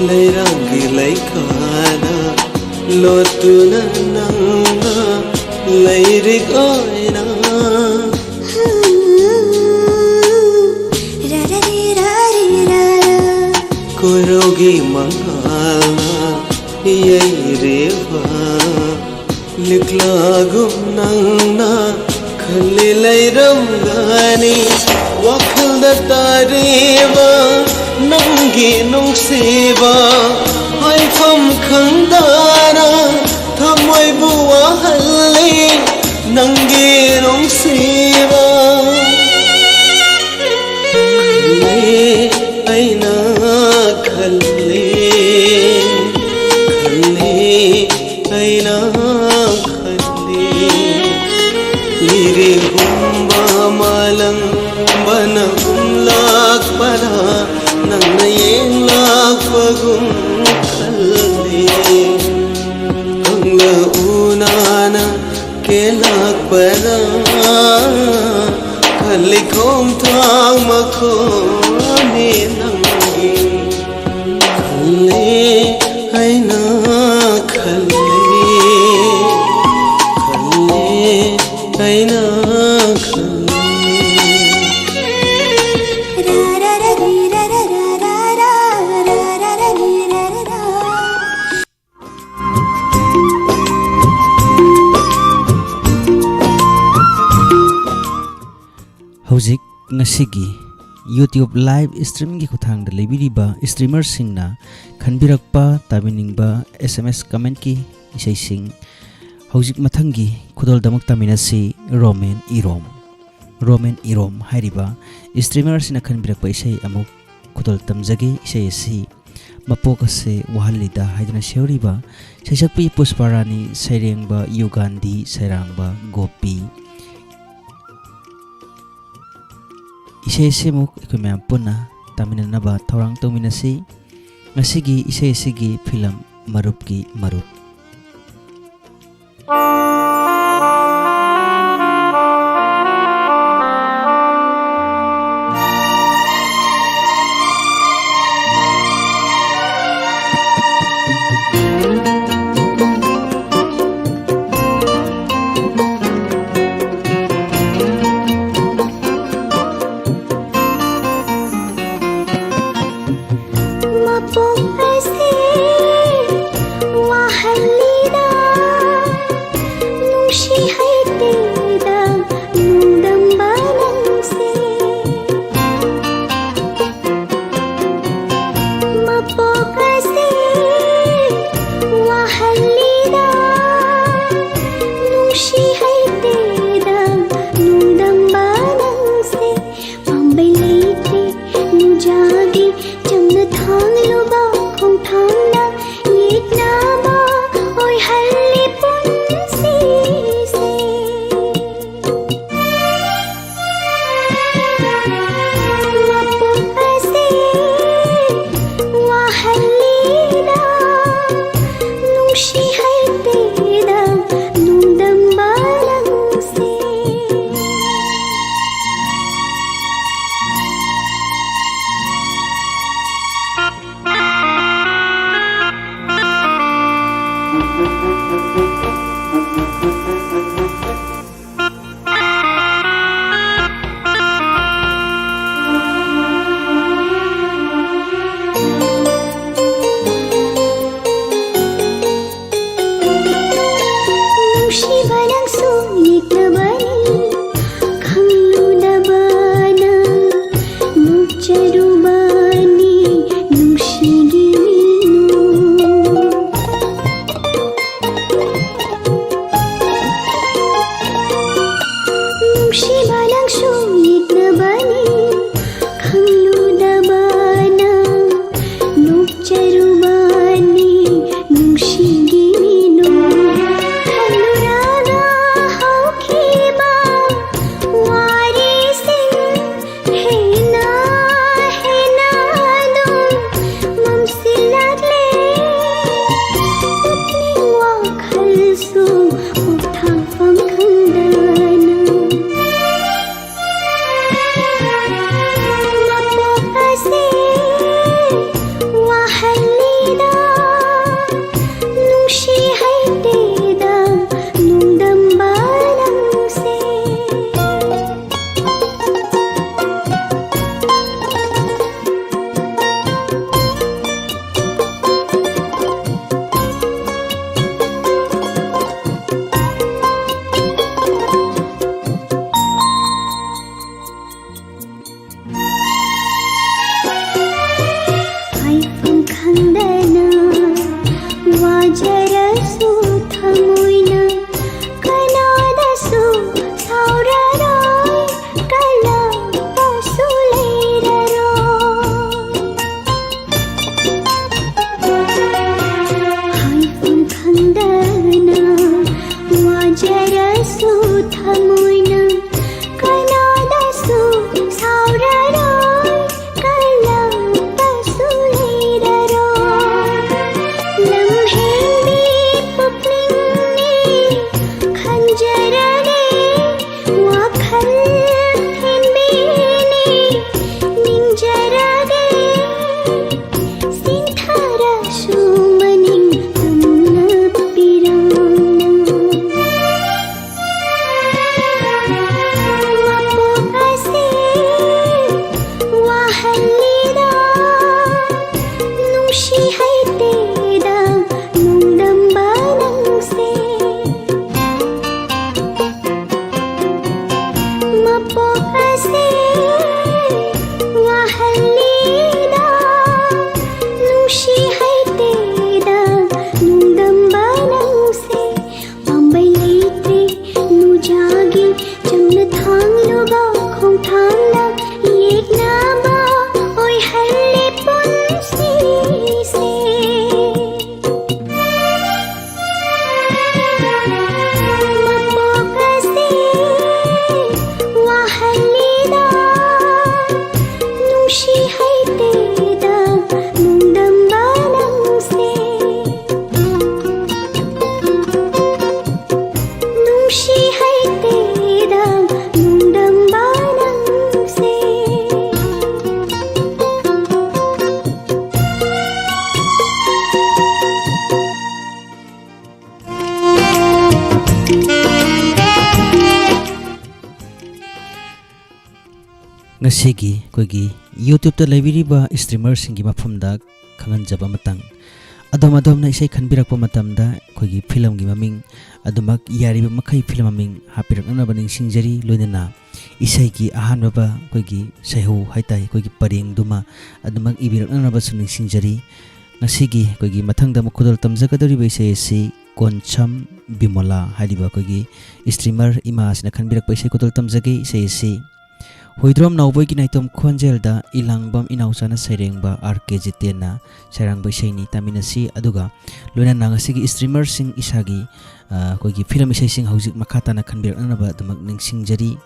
ꯂꯩꯔꯥꯡꯒꯤ ꯂꯩꯈꯥꯗ ꯂꯣꯠꯇꯨꯅ ꯅꯪꯅ ꯂꯩꯔꯤꯛ ꯑꯣꯏꯅ ꯀꯣꯏꯔꯧꯒꯤ ꯃꯉꯥꯜꯅ ꯌꯩꯔꯤꯕ ꯂꯤꯛꯂꯥꯒꯨꯝ ꯅꯪꯅ ꯈꯜꯂꯤ ꯂꯩꯔꯝꯒꯅꯤ꯫ ꯋꯥꯈꯜꯗ ꯇꯥꯔꯤꯕ ꯅꯪꯒꯤ ꯅꯨꯡꯁꯤꯕ ꯍꯥꯏꯐꯝ ꯈꯪꯗꯅ ꯊꯃꯣꯏꯕꯨ ꯋꯥꯍꯜꯂꯤ ꯅꯪꯒꯤ ꯅꯨꯡꯁꯤꯕ꯫ ꯈꯜꯂꯤ ꯑꯩꯅ ꯈꯜꯂꯤ, ꯈꯜꯂꯤ ꯑꯩꯅ ꯈꯜꯂꯤ꯫ ꯂꯤꯔꯦ ꯍꯨꯝꯕ ꯃꯥꯂꯪꯕꯅ ꯍꯨꯝꯂꯛꯄꯗ ꯅꯪꯅ ꯌꯦꯡꯂꯛꯄꯒꯨꯝ ꯈꯜꯂꯤ꯫ ꯀꯪꯂ ꯎꯅꯥꯅ ꯀꯦꯜꯂꯛꯄꯗ ꯈꯜꯂꯤ ꯈꯣꯡꯊꯥꯡ ꯃꯈꯣꯟꯅꯤ ꯅꯪꯒꯤ꯫ ꯈꯜꯂꯤ ꯑꯩꯅ ꯈꯜꯂꯤ, ꯈꯜꯂꯤ ꯑꯩꯅ ꯈꯜꯂꯤ꯫ ꯍꯧꯖꯤꯛ ꯉꯁꯤꯒꯤ YouTube live streamꯒꯤ ꯈꯨꯠꯊꯥꯡꯗ ꯂꯩꯕꯤꯔꯤꯕ streamerꯁꯤꯡꯅ ꯈꯟꯕꯤꯔꯛꯄ, ꯇꯥꯕꯤꯅꯤꯡꯕ S M S commentꯀꯤ ꯏꯁꯩꯁꯤꯡ꯫ ꯍꯧꯖꯤꯛ ꯃꯊꯪꯒꯤ ꯈꯨꯗꯣꯜꯗꯃꯛ ꯇꯥꯃꯤꯟꯅꯁꯤ꯫ ꯔꯣꯃꯦꯟ ꯏꯔꯣꯝ, ꯔꯣꯃꯦꯟ ꯏꯔꯣꯝ ꯍꯥꯏꯔꯤꯕ streamer ꯑꯁꯤꯅ ꯈꯟꯕꯤꯔꯛꯄ ꯏꯁꯩ ꯑꯃꯨꯛ ꯈꯨꯗꯣꯜ ꯇꯝꯖꯒꯦ꯫ ꯏꯁꯩ ꯑꯁꯤ "ꯃꯄꯣꯛ ꯑꯁꯦ ꯋꯥꯍꯜꯂꯤꯗ" ꯍꯥꯏꯗꯨꯅ ꯁꯦꯝꯍꯧꯔꯤꯕ ꯁꯩꯁꯛꯄꯤ ꯄꯨꯁꯄꯥꯔꯥꯅꯤ, ꯁꯩꯔꯦꯡꯕ ꯌꯨꯒꯥꯟꯙꯤ, ꯁꯩꯔꯥꯡꯕ ꯒꯣꯄꯤ꯫ ꯏꯁꯩ ꯑꯁꯤꯃꯨꯛ ꯑꯩꯈꯣꯏ ꯃꯌꯥꯝ ꯄꯨꯟꯅ ꯇꯥꯃꯤꯟꯅꯅꯕ ꯊꯧꯔꯥꯡ ꯇꯧꯃꯤꯟꯅꯁꯤ꯫ ꯉꯁꯤꯒꯤ ꯏꯁꯩ ꯑꯁꯤꯒꯤ ꯐꯤꯂꯝ "ꯃꯔꯨꯞꯀꯤ ꯃꯔꯨꯞ"꯫ ꯋꯥꯍꯜꯂꯤꯗ ꯅꯨꯡꯁꯤ ꯍꯩꯇꯦꯗ ꯅꯨꯡꯗꯝꯕ ꯅꯪꯁꯦ꯫ ꯄꯥꯝꯕꯩ ꯂꯩꯇꯦ ꯅꯨꯡꯖꯥꯒꯤ ꯆꯝꯅ ꯊꯥꯡꯂꯨꯕ ꯈꯣꯡꯊꯥꯡꯅ ꯌꯦꯛꯅꯕ ꯑꯣꯏꯍꯜꯂꯤ ꯄꯨꯟꯁꯤꯁꯦ꯫ ꯃꯄꯣꯛ ꯑꯁꯤ ꯋꯥꯍꯜꯂꯤꯗ ꯅꯨꯡꯁꯤ ꯍꯩꯇꯦꯗ ꯅꯨꯡꯗꯝꯕ ꯅꯪꯁꯦ꯫ ꯅꯨꯡꯁꯤꯕ ꯅꯪꯁꯨ ꯌꯦꯛꯅꯕꯅꯤ ꯈꯪꯂꯨꯗꯕꯅ ꯅꯣꯛꯆꯔꯨꯕꯅꯤ ꯅꯨꯡꯁꯤꯒꯤ ꯃꯤꯅꯨ꯫ ꯅꯨꯡꯁꯤꯕ ꯅꯪꯁꯨ ꯌꯦꯛꯅꯕꯅꯤ ꯈꯪꯂꯨꯗꯕꯅ ꯅꯣꯛꯆꯔꯨꯕꯅꯤ ꯅꯨꯡꯁꯤꯒꯤ ꯃꯤꯅꯨ꯫ ꯈꯜꯂꯨꯔꯒ ꯁꯤꯒꯤ ꯑꯩꯈꯣꯏꯒꯤ YouTube-ꯇ ꯂꯩꯕꯤꯔꯤꯕ streamer-ꯁꯤꯡꯒꯤ ꯃꯐꯝꯗ ꯈꯪꯍꯟꯖꯕ ꯑꯃꯇꯪ, ꯑꯗꯣꯝ ꯑꯗꯣꯝꯅ ꯏꯁꯩ ꯈꯟꯕꯤꯔꯛꯄ ꯃꯇꯝꯗ ꯑꯩꯈꯣꯏꯒꯤ film-ꯒꯤ ꯃꯃꯤꯡ ꯑꯗꯨꯃꯛ ꯌꯥꯔꯤꯕ ꯃꯈꯩ film ꯃꯃꯤꯡ ꯍꯥꯞꯄꯤꯔꯛꯅꯅꯕ ꯅꯤꯡꯁꯤꯡꯖꯔꯤ꯫ ꯂꯣꯏꯅꯅ ꯏꯁꯩꯒꯤ ꯑꯍꯥꯟꯕ ꯑꯩꯈꯣꯏꯒꯤ ꯁꯩꯍꯧ ꯍꯥꯏꯇꯥꯔꯦ, ꯑꯩꯈꯣꯏꯒꯤ ꯄꯔꯦꯡꯗꯨꯃ ꯑꯗꯨꯃꯛ ꯏꯕꯤꯔꯛꯅꯅꯕꯁꯨ ꯅꯤꯡꯁꯤꯡꯖꯔꯤ꯫ ꯉꯁꯤꯒꯤ ꯑꯩꯈꯣꯏꯒꯤ ꯃꯊꯪꯗ ꯑꯃꯨꯛ ꯈꯨꯗꯣꯜ ꯇꯝꯖꯒꯗꯧꯔꯤꯕ ꯏꯁꯩ ꯑꯁꯤ ꯀꯣꯟꯁꯝ ꯕꯤꯃꯣꯂꯥ ꯍꯥꯏꯔꯤꯕ ꯑꯩꯈꯣꯏꯒꯤ streamer ꯏꯃꯥ ꯑꯁꯤꯅ ꯈꯟꯕꯤꯔꯛꯄ ꯏꯁꯩ ꯈꯨꯗꯣꯜ ꯇꯝꯖꯒꯦ꯫ ꯏꯁꯩ ꯑꯁꯤ ꯍꯨꯏꯗ꯭ꯔꯣꯝ ꯅꯥꯎꯕꯣꯏꯒꯤ ꯅꯥꯏꯇꯣꯝ ꯈꯣꯟꯖꯦꯜꯗ ꯏꯂꯥꯡꯕꯝ ꯏꯅꯥꯎꯆꯥꯅ ꯁꯩꯔꯦꯡꯕ ꯑꯥꯔ ꯀꯦ ꯖꯤꯇꯦꯟꯅ ꯁꯩꯔꯥꯡꯕ ꯏꯁꯩꯅꯤ꯫ ꯇꯥꯃꯤꯟꯅꯁꯤ꯫ ꯑꯗꯨꯒ ꯂꯣꯏꯅꯅ ꯉꯁꯤꯒꯤ streamer-ꯁꯤꯡ ꯏꯁꯥꯒꯤ, ꯑ, ꯑꯩꯈꯣꯏꯒꯤ film ꯏꯁꯩꯁꯤꯡ ꯍꯧꯖꯤꯛ ꯃꯈꯥ ꯇꯥꯅ ꯈꯟꯕꯤꯔꯛꯅꯅꯕ ꯑꯗꯨꯃꯛ ꯅꯤꯡꯁꯤꯡꯖꯔꯤ꯫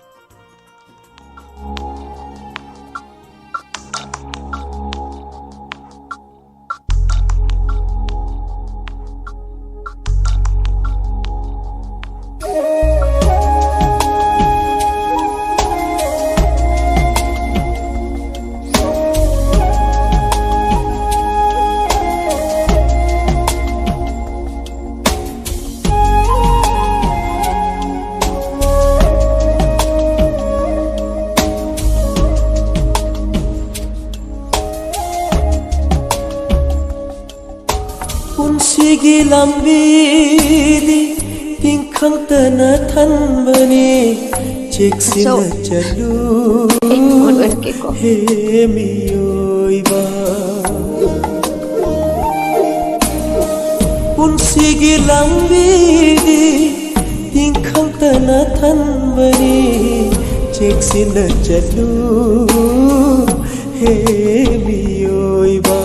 ꯄꯨꯟꯁꯤꯒꯤ ꯂꯝꯕꯤꯗꯤ ꯇꯤꯡꯈꯪꯇꯅ ꯊꯟꯕꯅꯤ, ꯆꯦꯛꯁꯤꯟꯅ ꯑꯆꯧ꯫ ꯆꯠꯂꯨ꯫ ꯑꯩ ꯃꯉꯣꯟ ꯑꯣꯏꯔꯛꯀꯦꯀꯣ꯫ ꯍꯦ ꯃꯤꯑꯣꯏꯕ, ꯄꯨꯟꯁꯤꯒꯤ ꯂꯝꯕꯤꯗꯤ ꯇꯤꯡꯈꯪꯇꯅ ꯊꯟꯕꯅꯤ, ꯆꯦꯛꯁꯤꯟꯅ ꯆꯠꯂꯨ꯫ ꯍꯦ ꯃꯤꯑꯣꯏꯕ,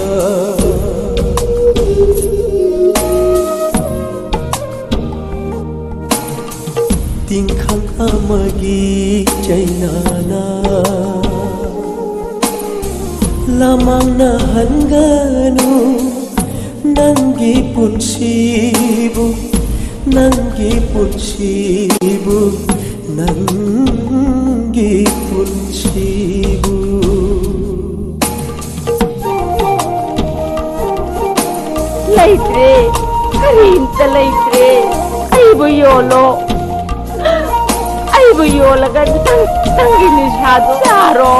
ꯇꯤꯡꯈꯪ ꯑꯃꯒꯤ ꯆꯩꯅꯥꯅ ꯂꯃꯥꯡꯅꯍꯟꯒꯅꯨ ꯅꯪꯒꯤ ꯄꯨꯟꯁꯤꯕꯨ, ꯅꯪꯒꯤ ꯄꯨꯟꯁꯤꯕꯨ, ꯅꯪꯒꯤ ꯄꯨꯟꯁꯤꯕꯨ꯫ ꯂꯩꯇ꯭ꯔꯦ, ꯀꯔꯤꯝꯇ ꯂꯩꯇ꯭ꯔꯦ꯫ ꯑꯩꯕꯨ ꯌꯣꯜꯂꯣ, ꯑꯩꯕꯨ ꯌꯣꯜꯂꯒ ꯅꯪ, ꯅꯪꯒꯤ ꯅꯤꯁꯥꯗꯣ ꯆꯥꯔꯣ꯫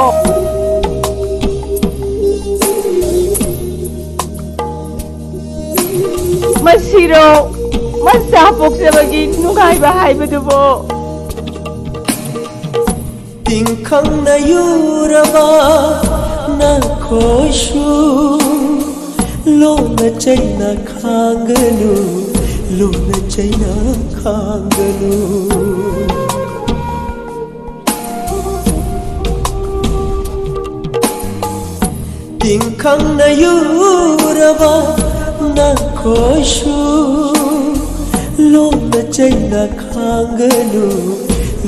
ꯃꯁꯤꯔꯣ ꯃꯆꯥ ꯄꯣꯛꯆꯕꯒꯤ ꯅꯨꯡꯉꯥꯏꯕ ꯍꯥꯏꯕꯗꯨꯕꯣ? ꯇꯤꯡꯈꯪꯅ ꯌꯨꯔꯕ ꯅꯈꯣꯏꯁꯨ ꯂꯣꯟꯅ ꯆꯩꯅ ꯈꯥꯡꯒꯅꯨ, ꯂꯣꯟꯅ ꯆꯩꯅ ꯈꯥꯡꯒꯅꯨ꯫ ꯇꯤꯡꯈꯪꯅ ꯌꯨꯔꯕ ꯅꯈꯣꯏꯁꯨ ꯂꯣꯟꯅ ꯆꯩꯅ ꯈꯥꯡꯒꯅꯨ,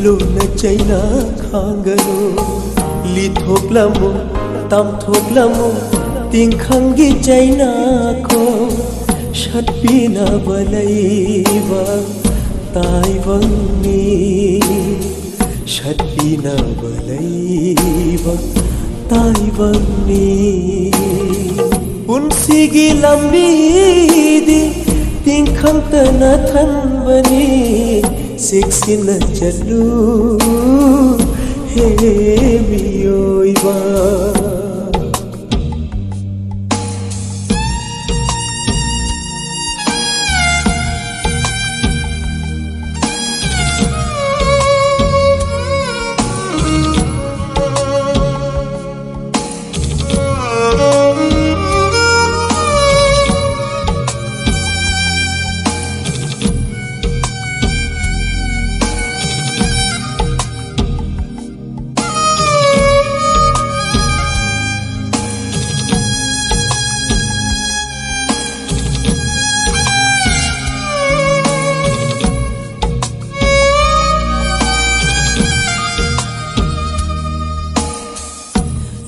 ꯂꯣꯟꯅ ꯆꯩꯅ ꯈꯥꯡꯒꯅꯨ꯫ ꯂꯤꯊꯣꯛꯂꯝꯃꯨ, ꯇꯝꯊꯣꯛꯂꯝꯃꯨ, ꯇꯤꯡꯈꯪꯒꯤ ꯆꯩꯅꯥꯈꯣ ꯁꯠꯄꯤꯅꯕ ꯂꯩꯕ ꯇꯥꯏꯕꯪꯅꯤ꯫ ꯁꯠꯄꯤꯅꯕ ꯂꯩꯕ ꯇꯥꯏꯕꯪꯅꯤ꯫ ꯄꯨꯟꯁꯤꯒꯤ ꯂꯝꯕꯤꯗꯤ ꯇꯤꯡꯈꯪꯇꯅ ꯊꯟꯕꯅꯤ꯫ ꯆꯦꯛꯁꯤꯟꯅ ꯆꯠꯂꯨ ꯍꯦ ꯃꯤꯑꯣꯏꯕ꯫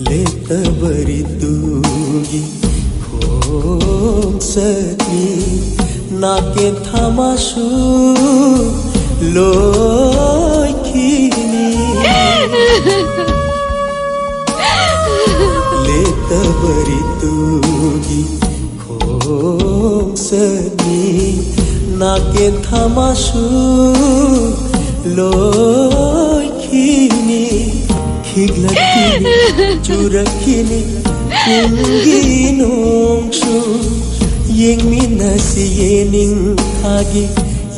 ꯂꯦꯞꯇꯕ ꯔꯤꯇꯨꯒꯤ ꯈꯣꯡꯆꯠꯅꯤ꯫ ꯅꯥꯀꯦꯟ ꯊꯥ ꯃꯥꯁꯨ ꯂꯣꯏꯈꯤꯅꯤ꯫ ꯂꯦꯞꯇꯕ ꯔꯤꯇꯨꯒꯤ ꯈꯣꯡꯆꯠꯅꯤ꯫ ꯅꯥꯀꯦꯟ ꯊꯥ ꯃꯥꯁꯨ ꯂꯣꯏ ꯆꯨꯔꯛꯈꯤꯅꯤ ꯅꯪꯒꯤ ꯅꯣꯡꯁꯨ꯫ ꯌꯦꯡꯃꯤꯟꯅꯁꯤ ꯌꯦꯅꯤꯡꯊꯥꯒꯤ,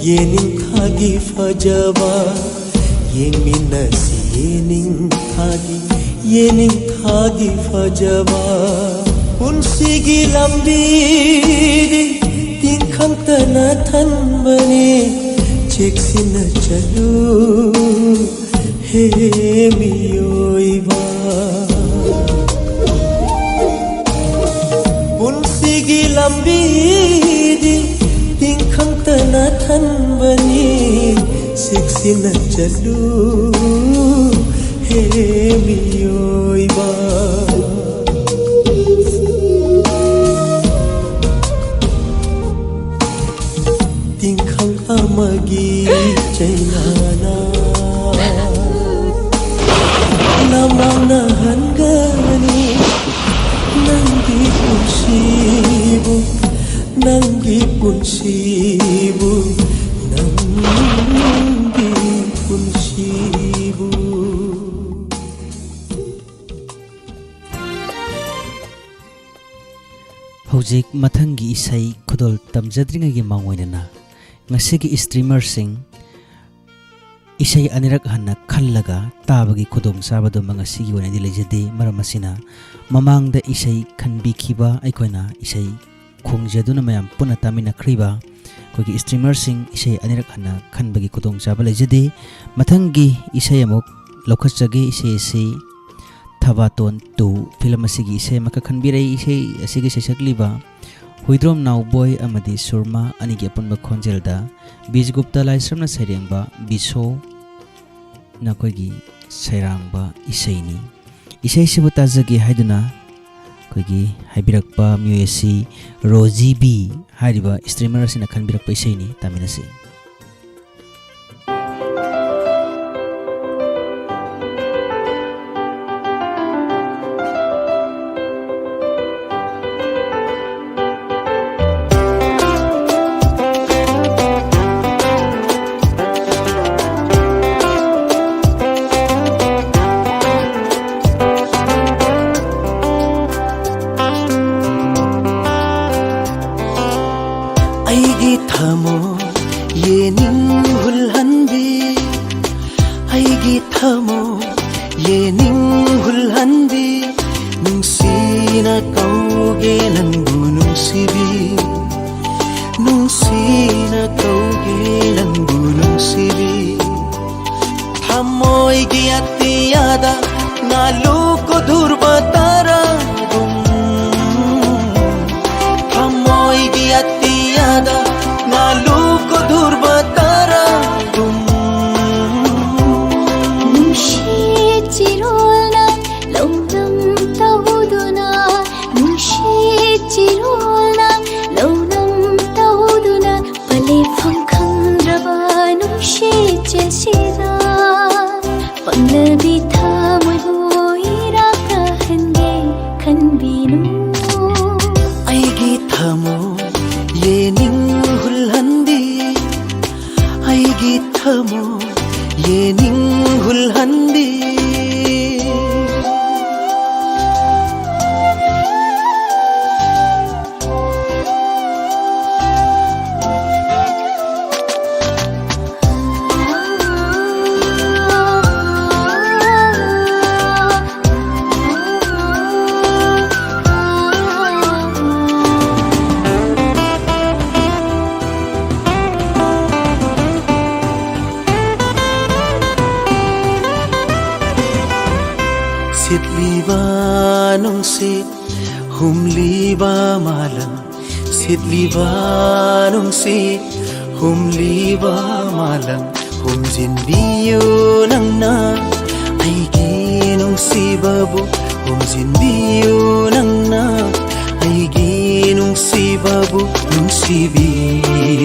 ꯌꯦꯅꯤꯡꯊꯥꯒꯤ ꯐꯖꯕ꯫ ꯌꯦꯡꯃꯤꯟꯅꯁꯤ ꯌꯦꯅꯤꯡꯊꯥꯒꯤ, ꯌꯦꯅꯤꯡꯊꯥꯒꯤ ꯐꯖꯕ꯫ ꯄꯨꯟꯁꯤꯒꯤ ꯂꯝꯕꯤꯗꯤ ꯇꯤꯟꯈꯪꯇꯅ ꯊꯟꯕꯅꯤ꯫ ꯆꯦꯛꯁꯤꯟꯅ ꯆꯠꯂꯨ ꯍꯦ ꯃꯤꯑꯣꯏꯕ꯫ ꯄꯨꯟꯁꯤꯒꯤ ꯂꯝꯕꯤꯗꯤ ꯇꯤꯟꯈꯪꯇꯅ ꯊꯟꯕꯅꯤ꯫ ꯆꯦꯛꯁꯤꯟꯅ ꯆꯠꯂꯨ ꯍꯦ ꯃꯤꯑꯣꯏꯕ꯫ ꯇꯤꯡꯈꯪ ꯑꯃꯒꯤ ꯆꯩꯅꯥꯅ ꯅꯃꯥꯡꯅ ꯍꯟꯒꯅꯤ꯫ ꯅꯪꯒꯤ ꯄꯨꯟꯁꯤꯕꯨ, ꯅꯪꯒꯤ ꯄꯨꯟꯁꯤꯕꯨ, ꯅꯪꯒꯤ ꯄꯨꯟꯁꯤꯕꯨ꯫ ꯍꯧꯖꯤꯛ ꯃꯊꯪꯒꯤ ꯏꯁꯩ ꯈꯨꯗꯣꯜ ꯇꯝꯖꯗ꯭ꯔꯤꯉꯩꯒꯤ ꯃꯥꯡꯑꯣꯏꯅꯅ ꯉꯁꯤꯒꯤ streamerꯁꯤꯡ ꯏꯁꯩ ꯑꯅꯤꯔꯛ ꯍꯟꯅ ꯈꯜꯂꯒ ꯇꯥꯕꯒꯤ ꯈꯨꯗꯣꯡꯆꯥꯕꯗꯨꯃ ꯉꯁꯤꯒꯤ ꯑꯣꯏꯅꯗꯤ ꯂꯩꯖꯗꯦ꯫ ꯃꯔꯝ ꯑꯁꯤꯅ, ꯃꯃꯥꯡꯗ ꯏꯁꯩ ꯈꯟꯕꯤꯈꯤꯕ, ꯑꯩꯈꯣꯏꯅ ꯏꯁꯩ ꯈꯣꯡꯖꯗꯨꯅ ꯃꯌꯥꯝ ꯄꯨꯟꯅ ꯇꯥꯃꯤꯟꯅꯈ꯭ꯔꯤꯕ ꯑꯩꯈꯣꯏꯒꯤ streamerꯁꯤꯡ ꯏꯁꯩ ꯑꯅꯤꯔꯛ ꯍꯟꯅ ꯈꯟꯕꯒꯤ ꯈꯨꯗꯣꯡꯆꯥꯕ ꯂꯩꯖꯗꯦ꯫ ꯃꯊꯪꯒꯤ ꯏꯁꯩ ꯑꯃꯨꯛ ꯂꯧꯈꯠꯆꯒꯦ꯫ ꯏꯁꯩ ꯑꯁꯤ ꯊꯕꯥꯇꯣꯟ two film ꯑꯁꯤꯒꯤ ꯏꯁꯩ ꯑꯃꯈꯛ ꯈꯟꯕꯤꯔꯛꯏ꯫ ꯏꯁꯩ ꯑꯁꯤꯒꯤ ꯁꯩꯁꯛꯂꯤꯕ ꯍꯨꯏꯗ꯭ꯔꯣꯝ ꯅꯥꯎꯕꯣꯏ ꯑꯃꯗꯤ ꯁꯨꯔꯃꯥ ꯑꯅꯤꯒꯤ ꯑꯄꯨꯟꯕ ꯈꯣꯟꯖꯦꯜꯗ ꯕꯤꯖꯒꯨꯞꯇ ꯂꯥꯏꯁ꯭ꯔꯝꯅ ꯁꯩꯔꯦꯡꯕ ꯕꯤꯁꯣ ꯅꯈꯣꯏꯒꯤ ꯁꯩꯔꯥꯡꯕ ꯏꯁꯩꯅꯤ꯫ ꯏꯁꯩꯁꯤꯕꯨ ꯇꯥꯖꯒꯦ ꯍꯥꯏꯗꯨꯅ ꯑꯩꯈꯣꯏꯒꯤ ꯍꯥꯏꯕꯤꯔꯛꯄ ꯃꯤꯑꯣꯏ ꯑꯁꯤ ꯔꯣꯖꯤ ꯕꯤ ꯍꯥꯏꯔꯤꯕ streamer ꯑꯁꯤꯅ ꯈꯟꯕꯤꯔꯛꯄ ꯏꯁꯩꯅꯤ꯫ ꯇꯥꯃꯤꯟꯅꯁꯤ꯫ ꯑꯩꯒꯤ ꯊꯃꯣꯏ ꯌꯦꯅꯤꯡ ꯍꯨꯜꯍꯟꯕꯤ, ꯑꯩꯒꯤ ꯊꯃꯣꯏ ꯌꯦꯅꯤꯡ ꯍꯨꯜꯍꯟꯕꯤ, ꯅꯨꯡꯁꯤꯅ ꯀꯧꯒꯦ ꯅꯪꯕꯨ ꯅꯨꯡꯁꯤꯕꯤ, ꯅꯨꯡꯁꯤꯅ ꯀꯧꯒꯦ ꯅꯪꯕꯨ ꯅꯨꯡꯁꯤꯕꯤ꯫ ꯊꯃꯣꯏꯒꯤ ꯑꯇꯤꯌꯥꯗ ꯉꯥꯂꯨ ꯀꯣꯗꯨꯔꯕ ꯇꯔꯥꯒꯨꯝ, ꯊꯃꯣꯏꯒꯤ ꯑꯇꯤꯌꯥꯗ ꯉꯥꯂꯨ ꯀꯣꯗꯨꯔꯕ ꯇꯔꯥꯒꯨꯝ꯫ ꯅꯨꯡꯁꯤꯠ ꯆꯤꯔꯣꯜꯅ ꯂꯧꯅꯝ ꯇꯧꯗꯨꯅ, ꯅꯨꯡꯁꯤꯠ ꯆꯤꯔꯣꯜꯅ ꯂꯧꯅꯝ ꯇꯧꯗꯨꯅ, ꯄꯂꯦꯐꯝ ꯈꯪꯗ꯭ꯔꯕ ꯅꯨꯡꯁꯤꯠ ꯆꯦꯜꯁꯤꯗ ꯄꯪꯂꯕꯤ ꯊꯃꯣꯏꯕꯨ ꯏꯔꯥꯛ ꯇꯥꯍꯟꯒꯦ ꯈꯟꯕꯤꯅꯨ꯫ ꯑꯩꯒꯤ ꯊꯃꯣꯏ ꯌꯦꯅꯤꯡ ꯍꯨꯜꯍꯟꯕꯤ, ꯑꯩꯒꯤ ꯊꯃꯣꯏ ꯌꯦꯅꯤꯡ ꯍꯨꯜꯍꯟꯕꯤ꯫ ꯁꯤꯠꯂꯤꯕ ꯅꯨꯡꯁꯤꯠ ꯍꯨꯝꯂꯤꯕ ꯃꯥꯂꯪ, ꯁꯤꯠꯂꯤꯕ ꯅꯨꯡꯁꯤꯠ ꯍꯨꯝꯂꯤꯕ ꯃꯥꯂꯪ, ꯍꯨꯝꯖꯤꯟꯕꯤꯌꯨ ꯅꯪꯅ ꯑꯩꯒꯤ ꯅꯨꯡꯁꯤꯕꯕꯨ, ꯍꯨꯝꯖꯤꯟꯕꯤꯌꯨ ꯅꯪꯅ ꯑꯩꯒꯤ ꯅꯨꯡꯁꯤꯕꯕꯨ, ꯅꯨꯡꯁꯤꯕꯤ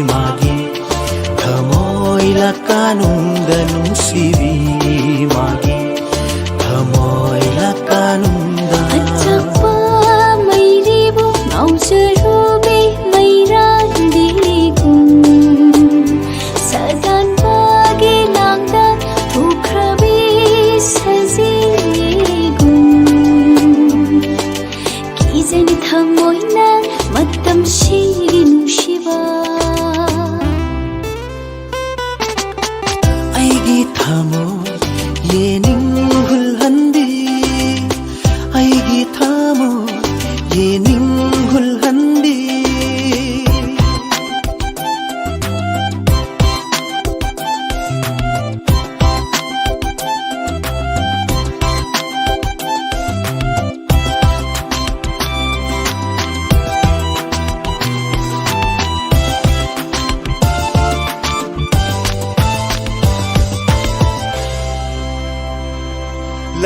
ꯃꯥꯒꯤ ꯊꯃꯣꯏ ꯂꯥꯛꯀꯥꯅꯨꯡꯗ, ꯅꯨꯡꯁꯤꯕꯤ ꯃꯥꯒꯤ ꯊꯃꯣꯏ ꯂꯥꯛꯀꯥꯅꯨꯡꯗ꯫ ꯑꯆꯛꯄ ꯃꯩꯔꯤꯕꯨ ꯉꯥꯎꯖꯔꯨꯕꯤ ꯃꯩꯔꯥꯟꯕꯤꯒꯨꯝ, ꯁꯥꯗꯥꯟꯕꯒꯤ ꯂꯥꯡꯗ ꯊꯣꯛꯈ꯭ꯔꯕꯤ ꯁꯖꯤꯒꯨꯝ, ꯀꯤꯖꯅꯤ ꯊꯃꯣꯏꯅ ꯃꯇꯝꯁꯤꯒꯤ ꯅꯨꯡꯁꯤꯕ꯫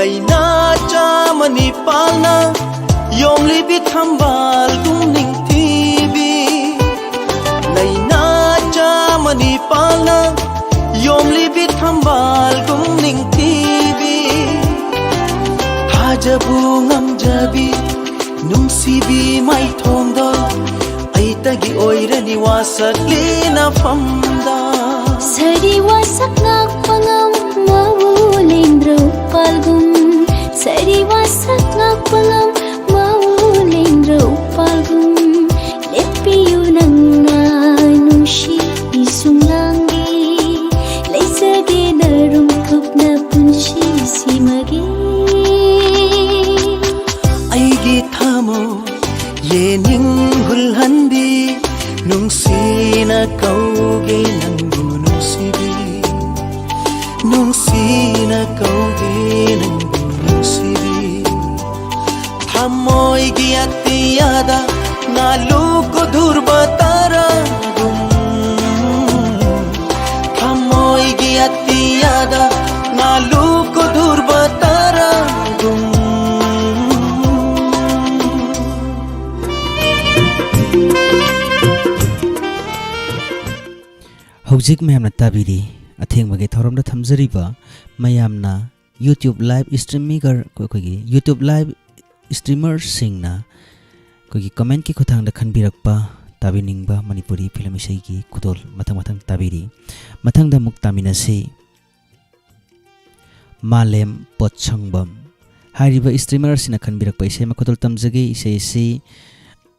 ꯂꯩꯅꯥ ꯆꯥꯃ ꯅꯤꯄꯥꯜꯅ ꯌꯣꯝꯂꯤꯕꯤ ꯊꯝꯕꯥꯜꯒꯨꯝ ꯅꯤꯡꯊꯤꯕꯤ꯫ ꯂꯩꯅꯥ ꯆꯥꯃ ꯅꯤꯄꯥꯜꯅ ꯌꯣꯝꯂꯤꯕꯤ ꯊꯝꯕꯥꯜꯒꯨꯝ ꯅꯤꯡꯊꯤꯕꯤ꯫ ꯊꯥꯖꯕꯨ ꯉꯝꯖꯕꯤ ꯅꯨꯡꯁꯤꯕꯤ ꯃꯥꯏꯊꯣꯡꯗꯣ ꯑꯩꯇꯒꯤ ꯑꯣꯏꯔꯅꯤ ꯋꯥꯁꯛꯂꯤ ꯅꯐꯝꯗ꯫ ꯁꯥꯔꯤ ꯋꯥꯁꯛ ꯉꯥꯛꯄ ꯉꯝ ꯃꯥꯎ ꯂꯦꯡꯗ꯭ꯔꯧ ꯄꯥꯜꯒꯨꯝ꯫ ꯁꯥꯔꯤ ꯋꯥꯁꯛ ꯉꯥꯛꯄ ꯉꯝ ꯃꯥꯎ ꯂꯦꯡꯗ꯭ꯔꯧ ꯄꯥꯜꯒꯨꯝ꯫ ꯂꯦꯞꯄꯤꯌꯨ ꯅꯪꯅ ꯅꯨꯡꯁꯤ ꯁꯨꯝꯂꯥꯡꯒꯤ꯫ ꯂꯩꯖꯒꯦ ꯅꯔꯨꯝ ꯊꯨꯞꯅ ꯄꯨꯟꯁꯤꯁꯤꯃꯒꯤ꯫ ꯑꯩꯒꯤ ꯊꯃꯣꯏ ꯌꯦꯅꯤꯡ ꯍꯨꯜꯍꯟꯕꯤ ꯅꯨꯡꯁꯤꯅ ꯀꯧꯒꯦ ꯅꯪꯕꯨ ꯅꯨꯡꯁꯤꯕꯤ꯫ ꯅꯨꯡꯁꯤꯅ ꯀꯧꯒꯦ ꯅꯪꯕꯨ ꯅꯨꯡꯁꯤꯕꯤ꯫ ꯊꯃꯣꯏꯒꯤ ꯑꯇꯤꯌꯥꯗ ꯉꯥꯂꯨ ꯀꯨꯗꯨꯔꯕ ꯇꯥꯔꯥꯒꯨꯝ꯫ ꯊꯃꯣꯏꯒꯤ ꯑꯇꯤꯌꯥꯗ ꯉꯥꯂꯨ ꯀꯨꯗꯨꯔꯕ ꯇꯥꯔꯥꯒꯨꯝ꯫ ꯍꯧꯖꯤꯛ ꯃꯌꯥꯝꯅ ꯇꯥꯕꯤꯔꯤ ꯑꯊꯦꯡꯕꯒꯤ ꯊꯧꯔꯝꯗ ꯊꯝꯖꯔꯤꯕ ꯃꯌꯥꯝꯅ YouTube live streamer, ꯑꯩꯈꯣꯏꯒꯤ YouTube live streamerꯁꯤꯡꯅ ꯑꯩꯈꯣꯏꯒꯤ commentꯀꯤ ꯈꯨꯠꯊꯥꯡꯗ ꯈꯟꯕꯤꯔꯛꯄ ꯇꯥꯕꯤꯅꯤꯡꯕ ꯃꯅꯤꯄꯨꯔꯤ ꯐꯤꯂꯝ ꯏꯁꯩꯒꯤ ꯈꯨꯗꯣꯜ ꯃꯊꯪ ꯃꯊꯪ ꯇꯥꯕꯤꯔꯤ꯫ ꯃꯊꯪꯗ ꯑꯃꯨꯛ ꯇꯥꯃꯤꯟꯅꯁꯤ꯫ ꯃꯥꯂꯦꯝ ꯄꯣꯠꯁꯪꯕꯝ ꯍꯥꯏꯔꯤꯕ streamer ꯑꯁꯤꯅ ꯈꯟꯕꯤꯔꯛꯄ ꯏꯁꯩ ꯑꯃ ꯈꯨꯗꯣꯜ ꯇꯝꯖꯒꯦ꯫ ꯏꯁꯩ ꯑꯁꯤ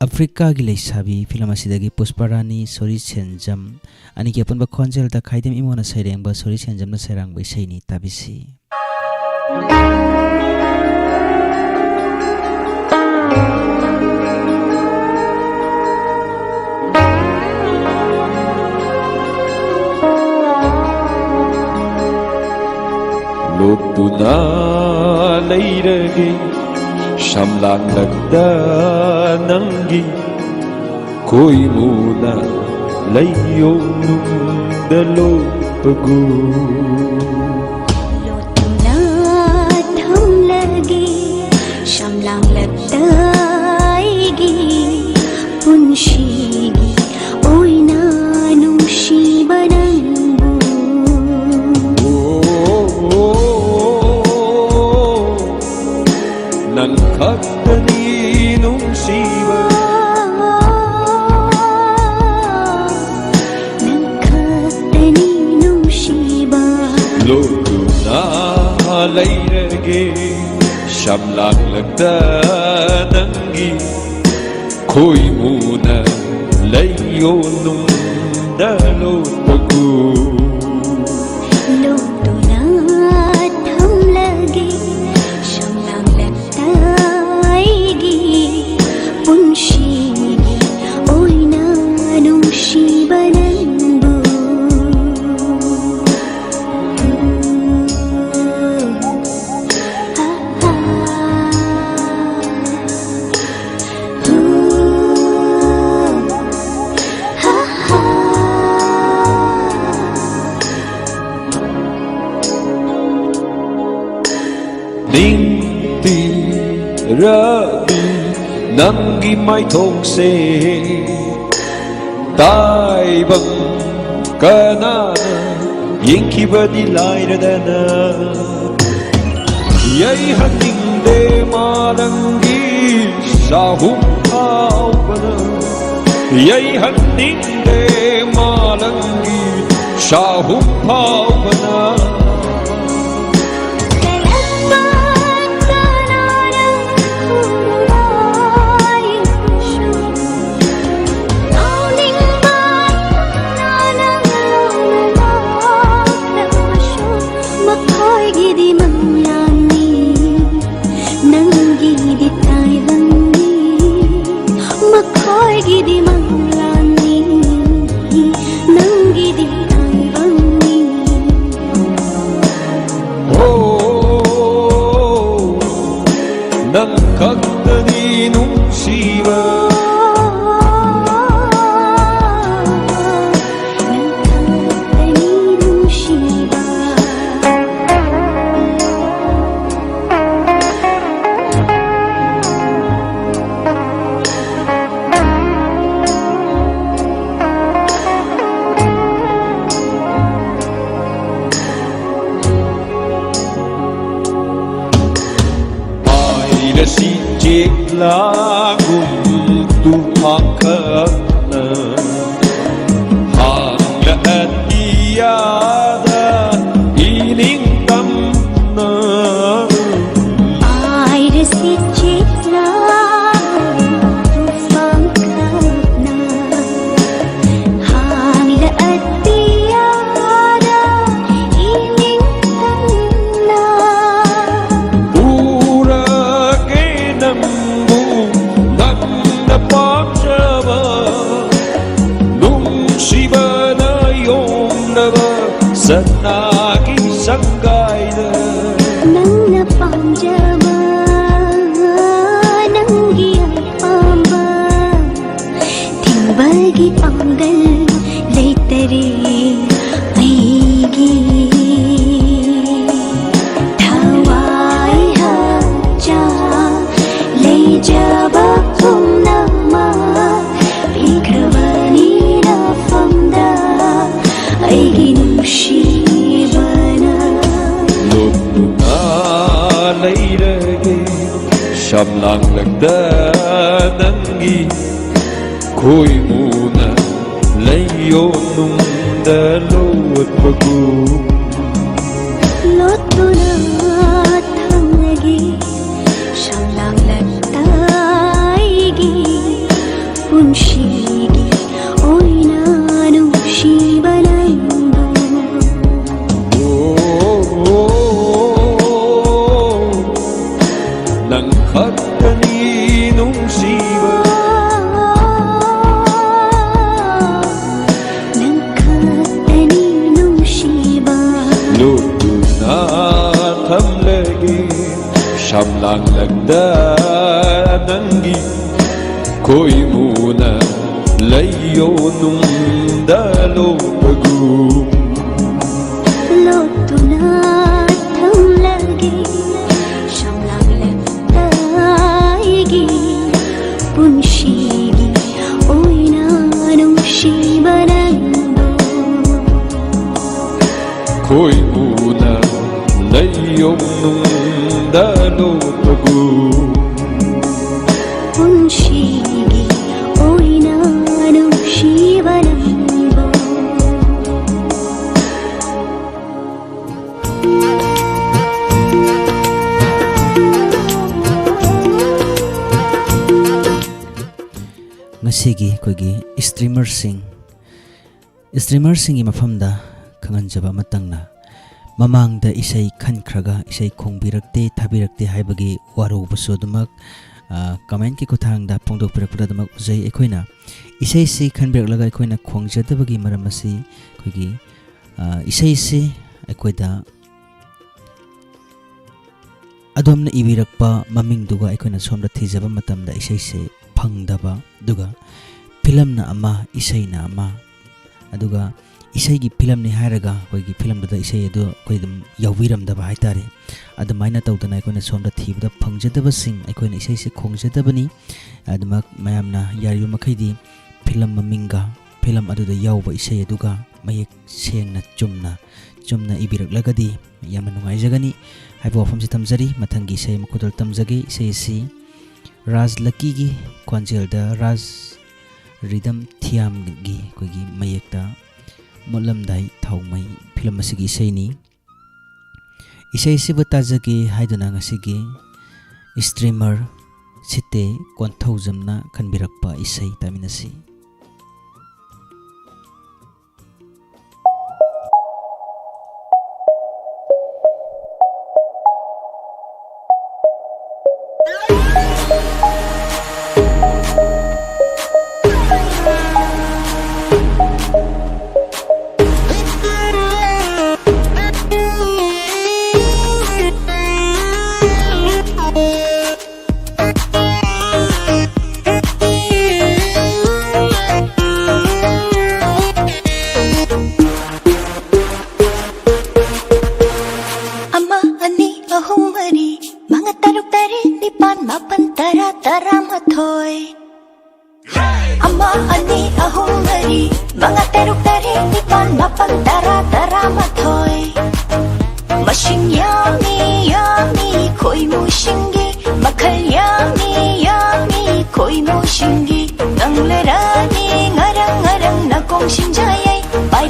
ꯑꯐ꯭ꯔꯤꯀꯥꯒꯤ ꯂꯩꯁꯥꯕꯤ ꯐꯤꯂꯝ ꯑꯁꯤꯗꯒꯤ ꯄꯨꯁꯄꯥꯔꯥꯅꯤ, ꯁꯣꯔꯤ ꯁꯦꯟꯖꯝ ꯑꯅꯤꯒꯤ ꯑꯄꯨꯟꯕ ꯈꯣꯟꯖꯦꯜꯗ ꯈꯥꯏꯗꯦꯝ ꯏꯃꯣꯅ ꯁꯩꯔꯦꯡꯕ, ꯁꯣꯔꯤ ꯁꯦꯟꯖꯝꯅ ꯁꯩꯔꯥꯡꯕ ꯏꯁꯩꯅꯤ꯫ ꯇꯥꯕꯤꯁꯤ꯫ ꯂꯣꯠꯇꯨꯅ ꯂꯩꯔꯒꯦ ꯁꯝꯂꯥꯡꯂꯛꯇ ꯅꯪꯒꯤ ꯈꯣꯏꯃꯨꯅ ꯂꯩꯌꯣꯡꯅꯨꯡꯗ ꯂꯣꯠꯄꯒꯨ꯫ ꯂꯣꯠꯇꯨꯅ ꯊꯝ ꯁꯤꯒꯤ ꯑꯣꯏꯅ ꯅꯨꯡꯁꯤꯕ ꯅꯪꯕꯨ꯫ ꯅꯪ ꯈꯛꯇꯅꯤ ꯅꯨꯡꯁꯤꯕ꯫ ꯅꯪ ꯈꯛꯇꯅꯤ ꯅꯨꯡꯁꯤꯕ꯫ ꯂꯣꯠꯇꯨꯅ ꯂꯩꯔꯒꯦ ꯁꯝꯂꯥꯡꯂꯛꯇ ꯅꯪꯒꯤ ꯈꯣꯏꯃꯨꯅ ꯂꯩꯌꯣ ꯅꯨꯡꯗ ꯂꯣꯠꯄꯒꯨ꯫ ꯂꯣꯠꯇꯨꯅ ꯊꯝꯂꯒꯦ ꯁꯝꯂꯥꯡꯂꯛꯇ ꯑꯩꯒꯤ ꯄꯨꯟꯁꯤꯒꯤ ꯑꯣꯏꯅ ꯅꯨꯡꯁꯤꯕ ꯅꯪꯕꯨ꯫ ꯅꯤꯡꯇꯤꯔꯕꯤ ꯅꯪꯒꯤ ꯃꯥꯏꯊꯣꯡꯁꯦ ꯇꯥꯏꯕꯪ ꯀꯅꯥꯅ ꯌꯦꯡꯈꯤꯕꯗꯤ ꯂꯥꯏꯔꯗꯅ꯫ ꯌꯩꯍꯟꯅꯤꯡꯗꯦ ꯃꯥꯂꯪꯒꯤ ꯆꯥꯍꯨꯝ ꯐꯥꯎꯕꯅ꯫ ꯌꯩꯍꯟꯅꯤꯡꯗꯦ ꯃꯥꯂꯪꯒꯤ ꯆꯥꯍꯨꯝ ꯐꯥꯎꯕꯅ꯫ ꯃꯈꯣꯏꯒꯤꯗꯤ ꯃꯪꯂꯥꯟꯅꯤ, ꯅꯪꯒꯤꯗꯤ ꯇꯥꯏꯕꯪꯅꯤ꯫ ꯃꯈꯣꯏꯒꯤꯗꯤ ꯃꯪꯂꯥꯟꯅꯤ, ꯅꯪꯒꯤꯗꯤ ꯇꯥꯏꯕꯪꯅꯤ꯫ ꯂꯥꯒꯨꯝ ꯇꯨꯐꯥꯟ ꯈꯛꯅ ꯍꯥꯡꯂꯛꯑꯗꯤ ꯌꯥꯗ ꯏꯅꯤꯡꯇꯝꯅ꯫ ꯑꯥꯏꯔꯁꯤ ꯆꯤꯠꯂꯥ ꯇꯨꯐꯥꯟ ꯈꯛꯅ ꯍꯥꯡꯂꯛꯑꯗꯤ ꯌꯥꯗ ꯏꯅꯤꯡꯇꯝꯅ꯫ ꯎꯔꯒꯦ ꯅꯪꯕꯨ ꯅꯪꯅ ꯄꯥꯝꯖꯕ, ꯅꯨꯡꯁꯤꯕꯅ ꯌꯣꯝꯂꯕ ꯁꯅꯥꯒꯤ ꯁꯪꯒꯥꯏꯗ꯫ ꯅꯪꯅ ꯄꯥꯝꯖꯕ, ꯅꯪꯒꯤ ꯑꯄꯥꯝꯕ ꯊꯤꯡꯕꯒꯤ ꯄꯥꯡꯒꯜ ꯂꯩꯇꯔꯦ ꯑꯩꯒꯤ꯫ ꯊꯋꯥꯏ ꯍꯛꯆꯥꯡ ꯂꯩꯖꯕ ꯄꯨꯝꯅꯃꯛ ꯄꯤꯈ꯭ꯔꯕꯅꯤ ꯅꯐꯝꯗ ꯑꯩꯒꯤ ꯅꯨꯡꯁꯤꯕꯅ꯫ ꯂꯣꯠꯇꯨꯅ ꯂꯩꯔꯒꯦ ꯁꯝꯂꯥꯡꯂꯛꯇ ꯅꯪꯒꯤ ꯈꯣꯏꯃꯨꯅ ꯂꯩꯌꯣꯟꯅꯨꯡꯗ ꯂꯣꯠꯄꯒꯨꯝ꯫ ꯂꯣꯠꯇꯨꯅ ꯊꯝꯂꯒꯦ ꯁꯝꯂꯥꯡꯂꯛꯇ ꯑꯩꯒꯤ ꯄꯨꯟꯁꯤꯒꯤ ꯑꯣꯏꯅ ꯅꯨꯡꯁꯤꯕ ꯅꯪꯕꯨ꯫ ꯅꯪ ꯈꯛꯇꯅꯤ ꯅꯨꯡꯁꯤꯕ꯫ ꯅꯪ ꯈꯛꯇꯅꯤ ꯅꯨꯡꯁꯤꯕ꯫ ꯂꯨꯞꯇꯨꯅ ꯊꯝꯂꯒꯦ ꯁꯝꯂꯥꯡꯂꯛꯇ ꯅꯪꯒꯤ ꯈꯣꯏꯃꯨꯅ ꯂꯩꯌꯣꯟꯅꯨꯡꯗ ꯂꯣꯠꯄꯒꯨꯝ꯫ ꯂꯣꯠꯇꯨꯅ ꯊꯝꯂꯒꯦ ꯁꯝꯂꯥꯡꯂꯛꯇ ꯑꯩꯒꯤ ꯄꯨꯟꯁꯤꯒꯤ ꯑꯣꯏꯅ ꯅꯨꯡꯁꯤꯕ ꯅꯪꯕꯨ꯫ ꯈꯣꯏꯃꯨꯅ ꯂꯩꯌꯣꯟꯅꯨꯡꯗ ꯂꯣꯠꯄꯒꯨꯝ꯫ ꯅꯨꯡꯁꯤꯒꯤ ꯑꯣꯏꯅ ꯅꯨꯡꯁꯤꯕ ꯅꯪꯕꯨ꯫ ꯉꯁꯤꯒꯤ ꯑꯩꯈꯣꯏꯒꯤ ꯏꯁꯇ꯭ꯔꯤꯃꯔꯁꯤꯡ, ꯏꯁꯇ꯭ꯔꯤꯃꯔꯁꯤꯡꯒꯤ ꯃꯐꯝꯗ ꯈꯪꯍꯟꯖꯕ ꯑꯃꯇꯪꯅ, ꯃꯃꯥꯡꯗ ꯏꯁꯩ ꯈꯟꯈ꯭ꯔꯒ ꯏꯁꯩ ꯈꯣꯡꯕꯤꯔꯛꯇꯦ, ꯊꯥꯕꯤꯔꯛꯇꯦ ꯍꯥꯏꯕꯒꯤ ꯋꯥꯔꯧꯕꯁꯨ ꯑꯗꯨꯃꯛ, ꯑ, ꯀꯃꯦꯟꯠꯀꯤ ꯈꯨꯠꯊꯥꯡꯗ ꯐꯣꯡꯗꯣꯛꯄꯤꯔꯛꯄꯗ ꯑꯗꯨꯃꯛ ꯎꯖꯩ꯫ ꯑꯩꯈꯣꯏꯅ ꯏꯁꯩꯁꯤ ꯈꯟꯕꯤꯔꯛꯂꯒ ꯑꯩꯈꯣꯏꯅ ꯈꯣꯡꯖꯗꯕꯒꯤ ꯃꯔꯝ ꯑꯁꯤ ꯑꯩꯈꯣꯏꯒꯤ, ꯑ, ꯏꯁꯩꯁꯤ ꯑꯩꯈꯣꯏꯗ ꯑꯗꯣꯝꯅ ꯏꯕꯤꯔꯛꯄ ꯃꯃꯤꯡꯗꯨꯒ ꯑꯩꯈꯣꯏꯅ ꯁꯣꯝꯗ ꯊꯤꯖꯕ ꯃꯇꯝꯗ ꯏꯁꯩꯁꯦ ꯐꯪꯗꯕ, ꯑꯗꯨꯒ ꯐꯤꯂꯝꯅ ꯑꯃ, ꯏꯁꯩꯅ ꯑꯃ, ꯑꯗꯨꯒ ꯏꯁꯩꯒꯤ ꯐꯤꯂꯝꯅꯤ ꯍꯥꯏꯔꯒ ꯑꯩꯈꯣꯏꯒꯤ ꯐꯤꯂꯝꯗꯨꯗ ꯏꯁꯩ ꯑꯗꯨ ꯑꯩꯈꯣꯏ ꯑꯗꯨꯝ ꯌꯥꯎꯕꯤꯔꯝꯗꯕ ꯍꯥꯏꯇꯥꯔꯦ꯫ ꯑꯗꯨꯃꯥꯏꯅ ꯇꯧꯗꯅ ꯑꯩꯈꯣꯏꯅ ꯁꯣꯝꯗ ꯊꯤꯕꯗ ꯐꯪꯖꯗꯕꯁꯤꯡ, ꯑꯩꯈꯣꯏꯅ ꯏꯁꯩꯁꯦ ꯈꯣꯡꯖꯗꯕꯅꯤ꯫ ꯑꯗꯨꯃꯛ ꯃꯌꯥꯝꯅ ꯌꯥꯔꯤꯕ ꯃꯈꯩꯗꯤ ꯐꯤꯂꯝ ꯃꯃꯤꯡꯒ ꯐꯤꯂꯝ ꯑꯗꯨꯗ ꯌꯥꯎꯕ ꯏꯁꯩ ꯑꯗꯨꯒ ꯃꯌꯦꯛ ꯁꯦꯡꯅ, ꯆꯨꯝꯅ, ꯆꯨꯝꯅ ꯏꯕꯤꯔꯛꯂꯒꯗꯤ ꯌꯥꯝꯅ ꯅꯨꯡꯉꯥꯏꯖꯒꯅꯤ ꯍꯥꯏꯕ ꯋꯥꯐꯝꯁꯤ ꯊꯝꯖꯔꯤ꯫ ꯃꯊꯪꯒꯤ ꯏꯁꯩ ꯑꯃ ꯈꯨꯗꯣꯜ ꯇꯝꯖꯒꯦ꯫ ꯏꯁꯩ ꯑꯁꯤ ꯔꯥꯖ ꯂꯛꯀꯤꯒꯤ ꯈꯣꯟꯖꯦꯜꯗ ꯔꯥꯖ ꯔꯤꯗꯝ ꯊꯤꯌꯥꯝꯒꯤ ꯑꯩꯈꯣꯏꯒꯤ ꯃꯌꯦꯛꯇ ꯃꯨꯠꯂꯝꯗꯥꯏ ꯊꯥꯎꯃꯩ ꯐꯤꯂꯝ ꯑꯁꯤꯒꯤ ꯏꯁꯩꯅꯤ꯫ ꯏꯁꯩꯁꯤꯕꯨ ꯇꯥꯖꯒꯦ ꯍꯥꯏꯗꯨꯅ ꯉꯁꯤꯒꯤ ꯏꯁꯇ꯭ꯔꯤꯃꯔ ꯁꯤꯇꯦ ꯀꯣꯟꯊꯧꯖꯝꯅ ꯈꯟꯕꯤꯔꯛꯄ ꯏꯁꯩ ꯇꯥꯃꯤꯟꯅꯁꯤ꯫ ꯑꯃ, ꯑꯅꯤ, ꯑꯍꯨꯝ, ꯃꯔꯤ, ꯃꯉꯥ, ꯇꯔꯨꯛ, ꯇꯔꯦꯠ, ꯅꯤꯄꯥꯟ, ꯃꯥꯄꯟ, ꯇꯔꯥ, ꯇꯔꯥꯃꯥꯊꯣꯏ꯫ ꯑꯃ, ꯑꯅꯤ, ꯑꯍꯨꯝ, ꯃꯔꯤ, ꯃꯉꯥ, ꯇꯔꯨꯛ, ꯇꯔꯦꯠ, ꯅꯤꯄꯥꯟ, ꯃꯥꯄꯟ, ꯇꯔꯥ, ꯇꯔꯥꯃꯥꯊꯣꯏ꯫ ꯃꯁꯤꯡ ꯌꯥꯝꯃꯤ, ꯌꯥꯝꯃꯤ, ꯈꯣꯏꯃꯨꯁꯤꯡꯒꯤ ꯃꯈꯜ ꯌꯥꯝꯃꯤ, ꯌꯥꯝꯃꯤ, ꯈꯣꯏ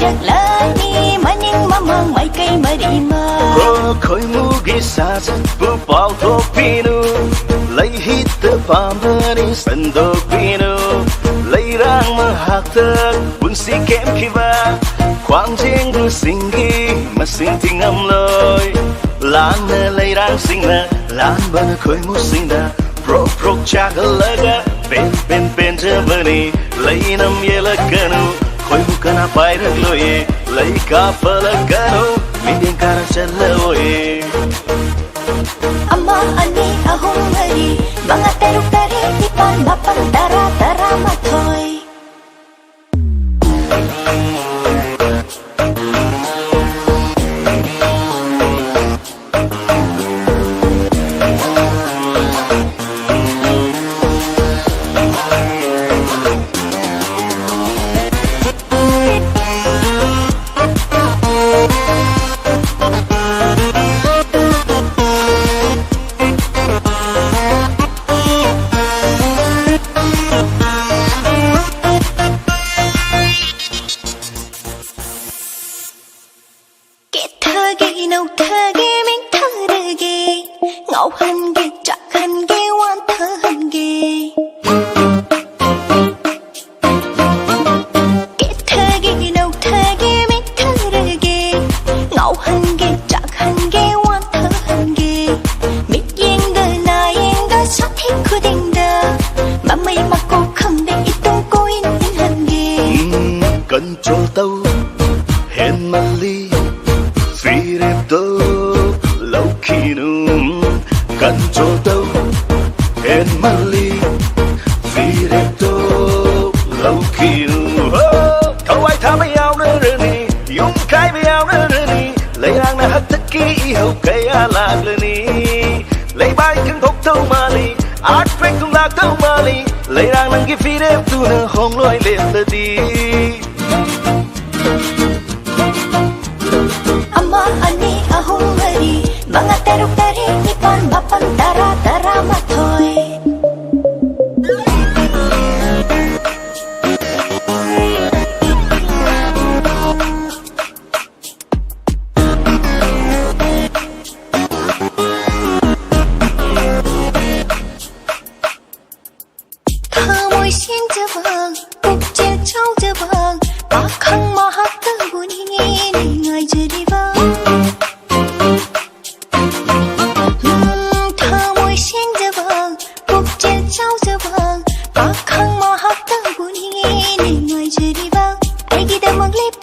ꯂꯥꯛꯂꯅꯤ ꯃꯅꯤꯡ ꯃꯃꯥꯡ ꯃꯥꯏꯀꯩ ꯃꯔꯤꯃꯛ꯫ ꯑꯣ, ꯈꯣꯏꯃꯨꯒꯤ ꯁꯥꯖꯠꯄꯨ ꯄꯥꯎꯊꯣꯛꯄꯤꯅꯨ꯫ ꯂꯩꯍꯤꯠꯇ ꯄꯥꯝꯕꯅꯤ ꯁꯟꯗꯣꯛꯄꯤꯅꯨ꯫ ꯂꯩꯔꯥꯡ ꯃꯍꯥꯛꯇ ꯄꯨꯟꯁꯤ ꯀꯦꯝꯈꯤꯕ ꯈ꯭ꯋꯥꯡꯖꯦꯡꯗꯨꯁꯤꯡꯒꯤ ꯃꯁꯤꯡ ꯊꯤꯉꯝꯂꯣꯏ꯫ ꯂꯥꯟꯅ ꯂꯩꯔꯥꯡꯁꯤꯡꯅ ꯂꯥꯟꯕꯅ ꯈꯣꯏꯃꯨꯁꯤꯡꯅ ꯄ꯭ꯔꯣꯛ ꯄ꯭ꯔꯣꯛ ꯆꯥꯛꯍꯜꯂꯒ ꯄꯦꯟ ꯄꯦꯟ ꯄꯦꯟꯖꯕꯅꯤ꯫ ꯂꯩꯅꯝ ꯌꯦꯜꯂꯛꯀꯅꯨ, ꯈꯣꯏꯕꯨ ꯀꯅꯥ ꯄꯥꯏꯔꯛꯂꯣꯏꯌꯦ꯫ ꯂꯩ ꯀꯥꯞꯄꯂꯛꯀꯅꯨ, ꯃꯤꯠꯌꯦꯡ ꯀꯥꯔꯛ ꯆꯠꯂꯣꯏꯌꯦ꯫ ꯑꯃ, ꯑꯅꯤ, ꯑꯍꯨꯝ, ꯃꯔꯤ, ꯃꯉꯥ, ꯇꯔꯨꯛ, ꯇꯔꯦꯠ, ꯅꯤꯄꯥꯜ, ꯃꯥꯄꯜ, ꯇꯔꯥ, ꯇꯔꯥꯃꯥꯊꯣꯏ꯫ ꯀꯦꯊꯒꯦ, ꯅꯧꯊꯒꯦ, ꯃꯤꯡꯊꯔꯒꯦ, ꯉꯥꯎꯍꯟꯒꯦ, ꯆꯥꯛꯍꯟꯒꯦ, ꯋꯥꯟꯊꯍꯟꯒꯦ꯫ ꯀꯦꯊꯒꯦ, ꯅꯧꯊꯒꯦ, ꯃꯤꯡꯊꯔꯒꯦ, ꯉꯥꯎꯍꯟꯒꯦ, ꯆꯥꯛꯍꯟꯒꯦ, ꯋꯥꯟꯊꯍꯟꯒꯦ꯫ ꯃꯤꯠꯌꯦꯡꯗ, ꯅꯥꯌꯦꯡꯗ, ꯁꯥꯊꯦꯡ ꯈꯨꯗꯤꯡꯗ, ꯃꯃꯩ ꯃꯀꯣꯛ ꯈꯪꯗꯦ, ꯏꯇꯨꯡ ꯀꯣꯏꯅ ꯏꯟꯍꯟꯒꯦ꯫ ꯎꯝ, control ꯇꯧ, ꯍꯦꯟꯃꯜꯂꯤ, ꯐꯤꯔꯦꯞꯇꯣ ꯂꯧꯈꯤꯅꯨ꯫ Control ꯇꯧ, ꯍꯦꯟꯃꯜꯂꯤ, ꯐꯤꯔꯦꯞꯇꯣ ꯂꯧꯈꯤꯅꯨ꯫ ꯍꯣ! ꯊꯋꯥꯏ ꯊꯥꯕ ꯌꯥꯎꯅꯔꯅꯤ, ꯌꯨꯝ ꯀꯥꯏꯕ ꯌꯥꯎꯅꯔꯅꯤ, ꯂꯩꯔꯥꯡꯅ ꯍꯥꯛꯇꯛꯀꯤ ꯏꯍꯧ ꯀꯌꯥ ꯂꯥꯛꯂꯅꯤ꯫ ꯂꯩꯃꯥꯏ ꯈꯪꯗꯣꯛꯇꯧ ꯃꯥꯜꯂꯤ, earthquake ꯗꯨꯝ ꯂꯥꯛꯇꯧ ꯃꯥꯜꯂꯤ, ꯂꯩꯔꯥꯡ ꯅꯪꯒꯤ ꯐꯤꯔꯦꯞꯇꯨꯅ ꯍꯣꯡꯂꯣꯏ ꯂꯦꯞꯂꯗꯤ꯫ ꯑꯃ, ꯑꯅꯤ, ꯑꯍꯨꯝ, ꯃꯔꯤ, ꯃꯉꯥ, ꯇꯔꯨꯛ, ꯇꯔꯦꯠ, ꯅꯤꯄꯥꯜ, ꯃꯥꯄꯜ, ꯇꯔꯥ, ꯇꯔꯥꯃꯥꯊꯣꯏ꯫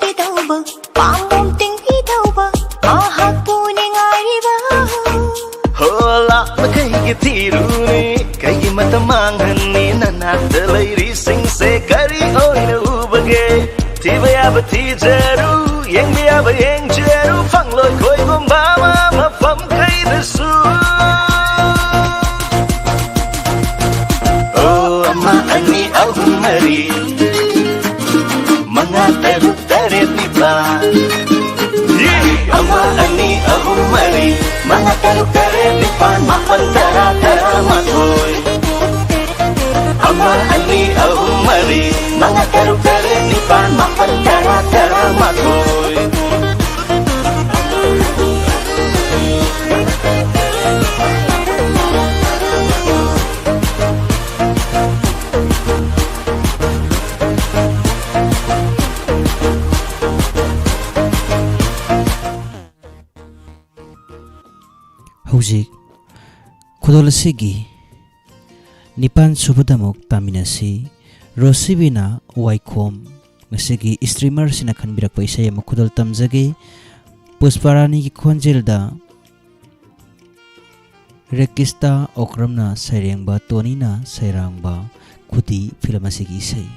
ꯀꯩꯗꯧꯕ ꯄꯥꯝꯕꯣꯝ ꯇꯤꯡꯕꯤꯗꯧꯕ ꯃꯍꯥꯛꯄꯨꯅꯦ ꯉꯥꯏꯔꯤꯕ꯫ ꯍꯣ, ꯂꯥꯞꯅ ꯀꯩꯒꯤ ꯊꯤꯔꯨꯅꯤ? ꯀꯩꯒꯤ ꯃꯇꯝ ꯃꯥꯡꯍꯟꯅꯤ? ꯅꯅꯥꯛꯇ ꯂꯩꯔꯤꯁꯤꯡꯁꯦ ꯀꯔꯤ ꯑꯣꯏꯅ ꯎꯕꯒꯦ? ꯊꯤꯕ ꯌꯥꯕ ꯊꯤꯖꯔꯨ, ꯌꯦꯡꯕ ꯌꯥꯕ ꯌꯦꯡꯖꯔꯨ, ꯐꯪꯂꯣꯏ ꯈꯣꯏꯒꯨꯝꯕ ꯑꯃ ꯃꯐꯝ ꯀꯩꯗꯁꯨ꯫ ꯑꯣ, ꯑꯃ, ꯑꯅꯤ, ꯑꯍꯨꯝ, ꯃꯔꯤ, ꯃꯉꯥ, ꯇꯔꯨꯛ, ꯇꯔꯦꯠ, ꯅꯤꯄꯥꯜ꯫ ꯌꯦ! ꯑꯃ, ꯑꯅꯤ, ꯑꯍꯨꯝ, ꯃꯔꯤ, ꯃꯉꯥ, ꯇꯔꯨꯛ, ꯇꯔꯦꯠ, ꯅꯤꯄꯥꯜ, ꯃꯥꯄꯜ, ꯇꯔꯥ, ꯇꯔꯥꯃꯥꯊꯣꯏ꯫ ꯑꯃ, ꯑꯅꯤ, ꯑꯍꯨꯝ, ꯃꯔꯤ, ꯃꯉꯥ, ꯇꯔꯨꯛ, ꯇꯔꯦꯠ, ꯅꯤꯄꯥꯜ, ꯃꯥꯄꯜ, ꯇꯔꯥ, ꯇꯔꯥꯃꯥꯊꯣꯏ꯫ ꯍꯧꯖꯤꯛ ꯈꯨꯗꯣꯜ ꯑꯁꯤꯒꯤ ꯅꯤꯄꯥꯟ ꯁꯨꯕꯗ ꯑꯃꯨꯛ ꯇꯥꯃꯤꯟꯅꯁꯤ꯫ ꯔꯣꯁꯤꯕꯤꯅ ꯋꯥꯏꯈꯣꯝ, ꯉꯁꯤꯒꯤ streamer ꯁꯤꯅ ꯈꯟꯕꯤꯔꯛꯄ ꯏꯁꯩ ꯑꯃ ꯈꯨꯗꯣꯜ ꯇꯝꯖꯒꯦ꯫ ꯄꯨꯁꯄꯥꯔꯥꯅꯤꯒꯤ ꯈꯣꯟꯖꯦꯜꯗ ꯔꯦꯀꯤꯁꯇꯥ ꯑꯣꯀ꯭ꯔꯝꯅ ꯁꯩꯔꯦꯡꯕ, ꯇꯣꯅꯤꯅ ꯁꯩꯔꯥꯡꯕ ꯈꯨꯗꯤ ꯐꯤꯂꯝ ꯑꯁꯤꯒꯤ ꯏꯁꯩ꯫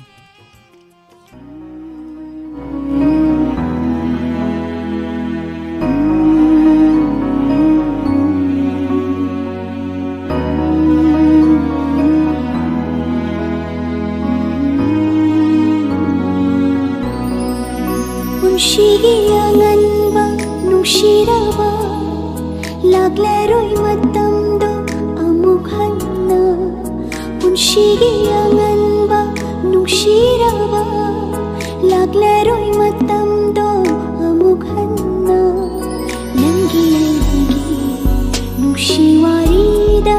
ꯄꯨꯟꯁꯤꯒꯤ ꯑꯉꯟꯕ ꯅꯨꯡꯁꯤꯔꯕ ꯂꯥꯛꯂꯔꯣꯏ ꯃꯇꯝꯗꯣ ꯑꯃꯨꯛ ꯍꯟꯅ꯫ ꯄꯨꯟꯁꯤꯒꯤ ꯑꯉꯟꯕ ꯅꯨꯡꯁꯤꯔꯕ ꯂꯥꯛꯂꯔꯣꯏ ꯃꯇꯝꯗꯣ ꯑꯃꯨꯛ ꯍꯟꯅ꯫ ꯅꯪꯒꯤ ꯑꯩꯒꯤ ꯅꯨꯡꯁꯤ ꯋꯥꯔꯤꯗ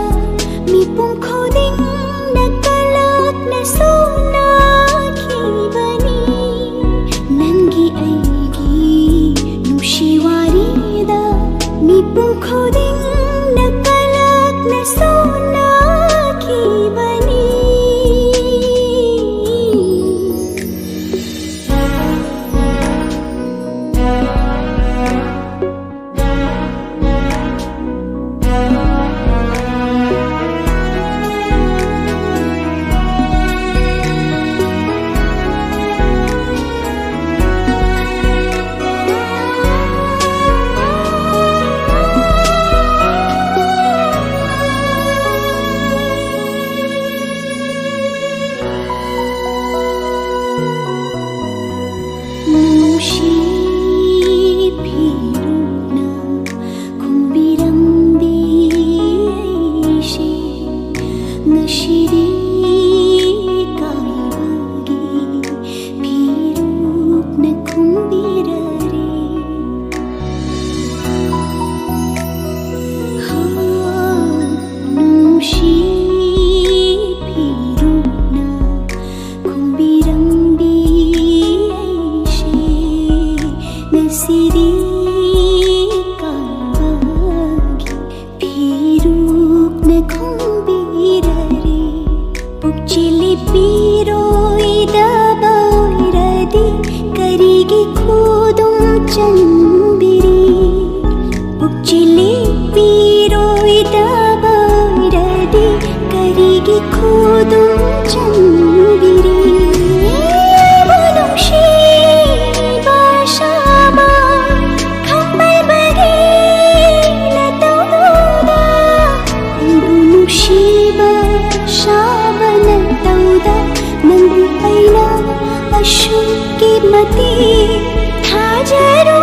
ꯃꯤꯄꯨꯝ ꯈꯨꯗꯤꯡꯅ ꯀꯂꯛꯅ ꯁꯣꯟꯅꯈꯤꯕꯅꯤ꯫ ꯅꯪꯒꯤ ꯑꯩꯒꯤ ꯅꯨꯡꯁꯤ ꯋꯥꯔꯤꯗ ꯃꯤꯄꯨꯝ ꯈꯨꯗꯤꯡꯅ ꯀꯂꯛꯅ ꯁꯣꯟꯅꯈꯤꯕꯅꯤ꯫ ꯄꯤꯔꯔꯦ꯫ ꯍꯣ, ꯅꯨꯡꯁꯤ ꯐꯤꯔꯨꯛꯅ ꯈꯨꯝꯕꯤꯔꯝꯕꯤ ꯑꯩꯁꯦ ꯉꯁꯤꯗꯤ ꯀꯥꯏꯕꯒꯤ ꯐꯤꯔꯨꯛꯅ ꯈꯨꯝꯕꯤꯔꯔꯦ꯫ ꯄꯨꯛꯆꯦꯜ ꯄꯤꯔꯣꯏꯗꯕ ꯑꯣꯏꯔꯗꯤ ꯀꯔꯤꯒꯤ ꯈꯨꯗꯨꯝ ꯆꯟꯕꯤꯔꯤ? ꯄꯨꯛꯆꯦꯜ ꯄꯤꯔꯣꯏꯗꯕ ꯑꯣꯏꯔꯗꯤ ꯀꯔꯤꯒꯤ ꯈꯨꯗꯨꯝ ꯆꯟꯕꯤꯔꯤ? ꯑꯩꯕꯨ ꯅꯨꯡꯁꯤꯕ ꯁꯥꯕ ꯈꯝꯕꯜꯕꯒꯤ ꯅꯇꯧꯗꯨꯗ, ꯑꯩꯕꯨ ꯅꯨꯡꯁꯤꯕ ꯁꯥꯕ ꯅꯇꯧꯗ ꯅꯪꯕꯨ ꯑꯩꯅ ꯑꯁꯨꯛꯀꯤ ꯃꯇꯤꯛ ꯊꯥꯖꯔꯨ꯫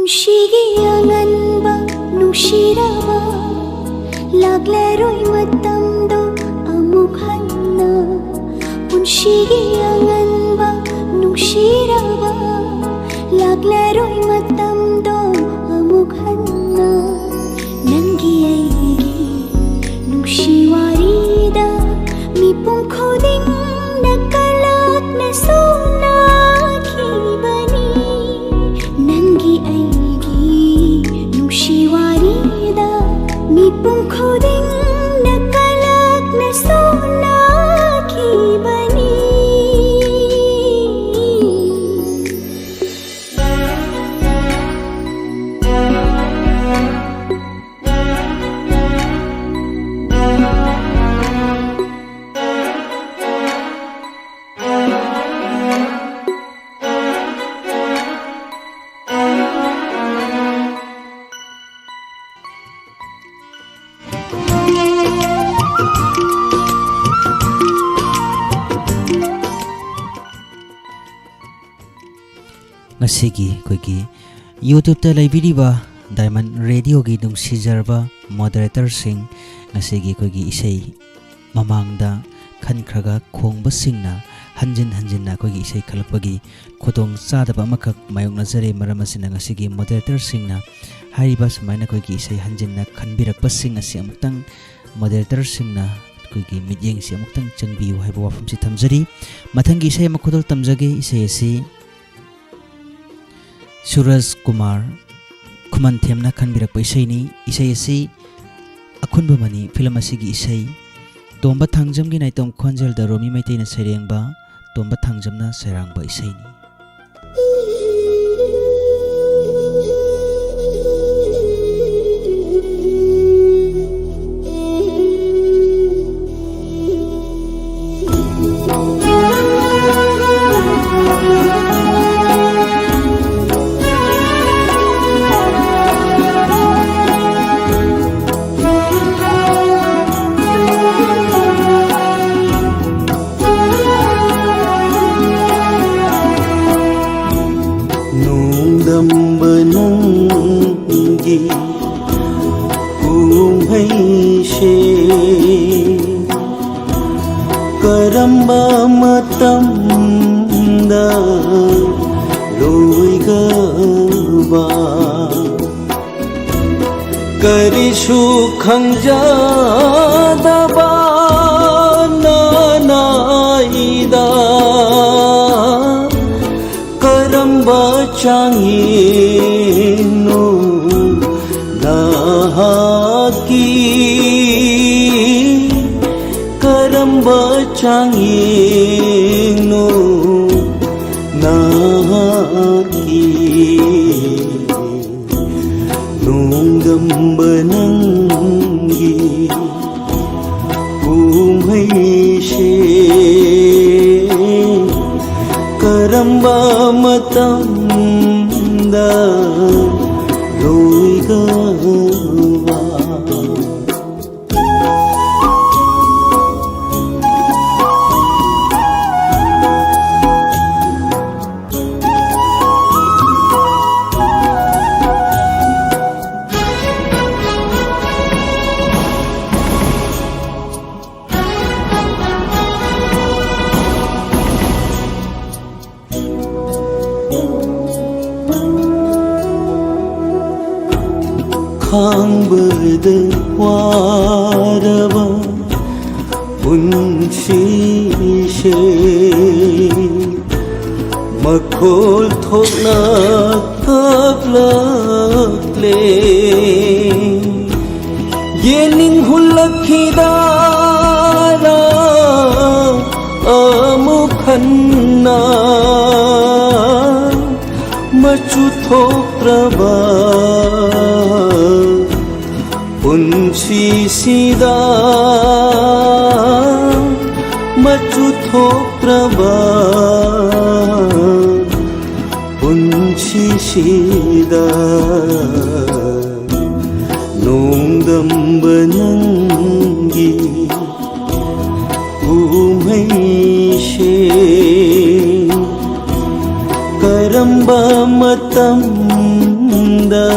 ꯅꯨꯡꯁꯤꯒꯤ ꯑꯉꯟꯕ ꯅꯨꯡꯁꯤꯔꯕ, ꯂꯥꯛꯂꯔꯣꯏ ꯃꯇꯝꯗꯣ ꯑꯃꯨꯛ ꯍꯟꯅ꯫ ꯄꯨꯟꯁꯤꯒꯤ ꯑꯉꯟꯕ ꯅꯨꯡꯁꯤꯔꯕ, ꯂꯥꯛꯂꯔꯣꯏ ꯃꯇꯝꯗꯣ ꯑꯃꯨꯛ ꯍꯟꯅ꯫ ꯅꯪꯒꯤ ꯑꯩꯒꯤ ꯅꯨꯡꯁꯤ ꯋꯥꯔꯤꯗ ꯃꯤꯄꯨꯝ ꯈꯨꯗꯤꯡꯅ ꯀꯂꯛꯅ ꯁꯣꯟꯅꯈꯤꯕꯅꯤ꯫ ꯅꯪꯒꯤ ꯑꯩꯒꯤ ꯅꯨꯡꯁꯤ ꯋꯥꯔꯤꯗ ꯃꯤꯄꯨꯝ ꯈꯨꯗꯤꯡꯅ ꯀꯂꯛꯅ ꯁꯣꯟꯅꯈꯤꯕꯅꯤ꯫ ꯉꯁꯤꯒꯤ ꯑꯩꯈꯣꯏꯒꯤ YouTube-ꯇ ꯂꯩꯕꯤꯔꯤꯕ Diamond Radio-ꯒꯤ ꯅꯨꯡꯁꯤꯖꯔꯕ moderator-ꯁꯤꯡ, ꯉꯁꯤꯒꯤ ꯑꯩꯈꯣꯏꯒꯤ ꯏꯁꯩ ꯃꯃꯥꯡꯗ ꯈꯟꯈ꯭ꯔꯒ ꯈꯣꯡꯕꯁꯤꯡꯅ ꯍꯟꯖꯤꯟ ꯍꯟꯖꯤꯟꯅ ꯑꯩꯈꯣꯏꯒꯤ ꯏꯁꯩ ꯈꯜꯂꯛꯄꯒꯤ ꯈꯨꯗꯣꯡ ꯆꯥꯗꯕ ꯑꯃꯈꯛ ꯃꯥꯌꯣꯛꯅꯖꯔꯦ꯫ ꯃꯔꯝ ꯑꯁꯤꯅ ꯉꯁꯤꯒꯤ moderator-ꯁꯤꯡꯅ ꯍꯥꯏꯔꯤꯕ ꯁꯨꯃꯥꯏꯅ ꯑꯩꯈꯣꯏꯒꯤ ꯏꯁꯩ ꯍꯟꯖꯤꯟꯅ ꯈꯟꯕꯤꯔꯛꯄꯁꯤꯡ ꯑꯁꯤ ꯑꯃꯨꯛꯇꯪ moderator-ꯁꯤꯡꯅ ꯑꯩꯈꯣꯏꯒꯤ ꯃꯤꯠꯌꯦꯡꯁꯤ ꯑꯃꯨꯛꯇꯪ ꯆꯪꯕꯤꯌꯨ ꯍꯥꯏꯕ ꯋꯥꯐꯝꯁꯤ ꯊꯝꯖꯔꯤ꯫ ꯃꯊꯪꯒꯤ ꯏꯁꯩ ꯑꯃ ꯈꯨꯗꯣꯜ ꯇꯝꯖꯒꯦ꯫ ꯏꯁꯩ ꯑꯁꯤ ꯁꯨꯔꯖ ꯀꯨꯃꯥꯔ ꯈꯨꯃꯟꯊꯦꯝꯅ ꯈꯟꯕꯤꯔꯛꯄ ꯏꯁꯩꯅꯤ꯫ ꯏꯁꯩ ꯑꯁꯤ ꯑꯈꯨꯟꯕ ꯃꯅꯤ ꯐꯤꯂꯝ ꯑꯁꯤꯒꯤ ꯏꯁꯩ꯫ ꯇꯣꯝꯕ ꯊꯥꯡꯖꯝꯒꯤ ꯅꯥꯏꯇꯣꯝ ꯈꯣꯟꯖꯦꯜꯗ ꯔꯣꯃꯤ ꯃꯩꯇꯩꯅ ꯁꯩꯔꯦꯡꯕ, ꯇꯣꯝꯕ ꯊꯥꯡꯖꯝꯅ ꯁꯩꯔꯥꯡꯕ ꯏꯁꯩꯅꯤ꯫ ꯅꯣꯡꯗꯝꯕ ꯅꯣꯡ ꯀꯨꯝꯍꯩꯁꯦ ꯀꯔꯝꯕ ꯃꯇꯝꯗ ꯂꯣꯏꯒꯕ? ꯀꯔꯤꯁꯨ ꯈꯪꯖꯗꯕ ꯅꯅꯥꯏꯗ ꯀꯔꯝꯕ ꯆꯥꯡꯌꯦꯡꯅꯣ ꯅꯍꯥꯛꯀꯤ? ꯀꯔꯝꯕ ꯆꯥꯡꯌꯦꯡꯅꯣ ꯅꯍꯥꯛꯀꯤ? ꯅꯣꯡꯗꯝꯕ ꯅꯪꯒꯤ ꯀꯨꯝꯍꯩꯁꯦ ꯀꯔꯝꯕ ꯃꯇꯝꯗ ꯂꯣꯏꯒꯕ? ꯈꯥꯡꯕꯗ ꯋꯥꯔꯕ ꯄꯨꯟꯁꯤꯁꯦ ꯃꯈꯣꯜ ꯊꯣꯛꯅ ꯀꯞꯂꯛꯂꯦ꯫ ꯌꯦꯡꯅꯤꯡ ꯍꯨꯜꯂꯛꯈꯤꯗꯥꯔꯥ ꯑꯃꯨꯛ ꯍꯟꯅ ꯃꯆꯨ ꯊꯣꯛꯇ꯭ꯔꯕ ꯄꯨꯟꯁꯤꯁꯤꯗ, ꯃꯆꯨ ꯊꯣꯛꯇ꯭ꯔꯕ ꯄꯨꯟꯁꯤꯁꯤꯗ ꯅꯣꯡꯗꯝꯕ ꯅꯪꯒꯤ ꯀꯨꯝꯍꯩꯁꯦ ꯀꯔꯝꯕ ꯃꯇꯝꯗ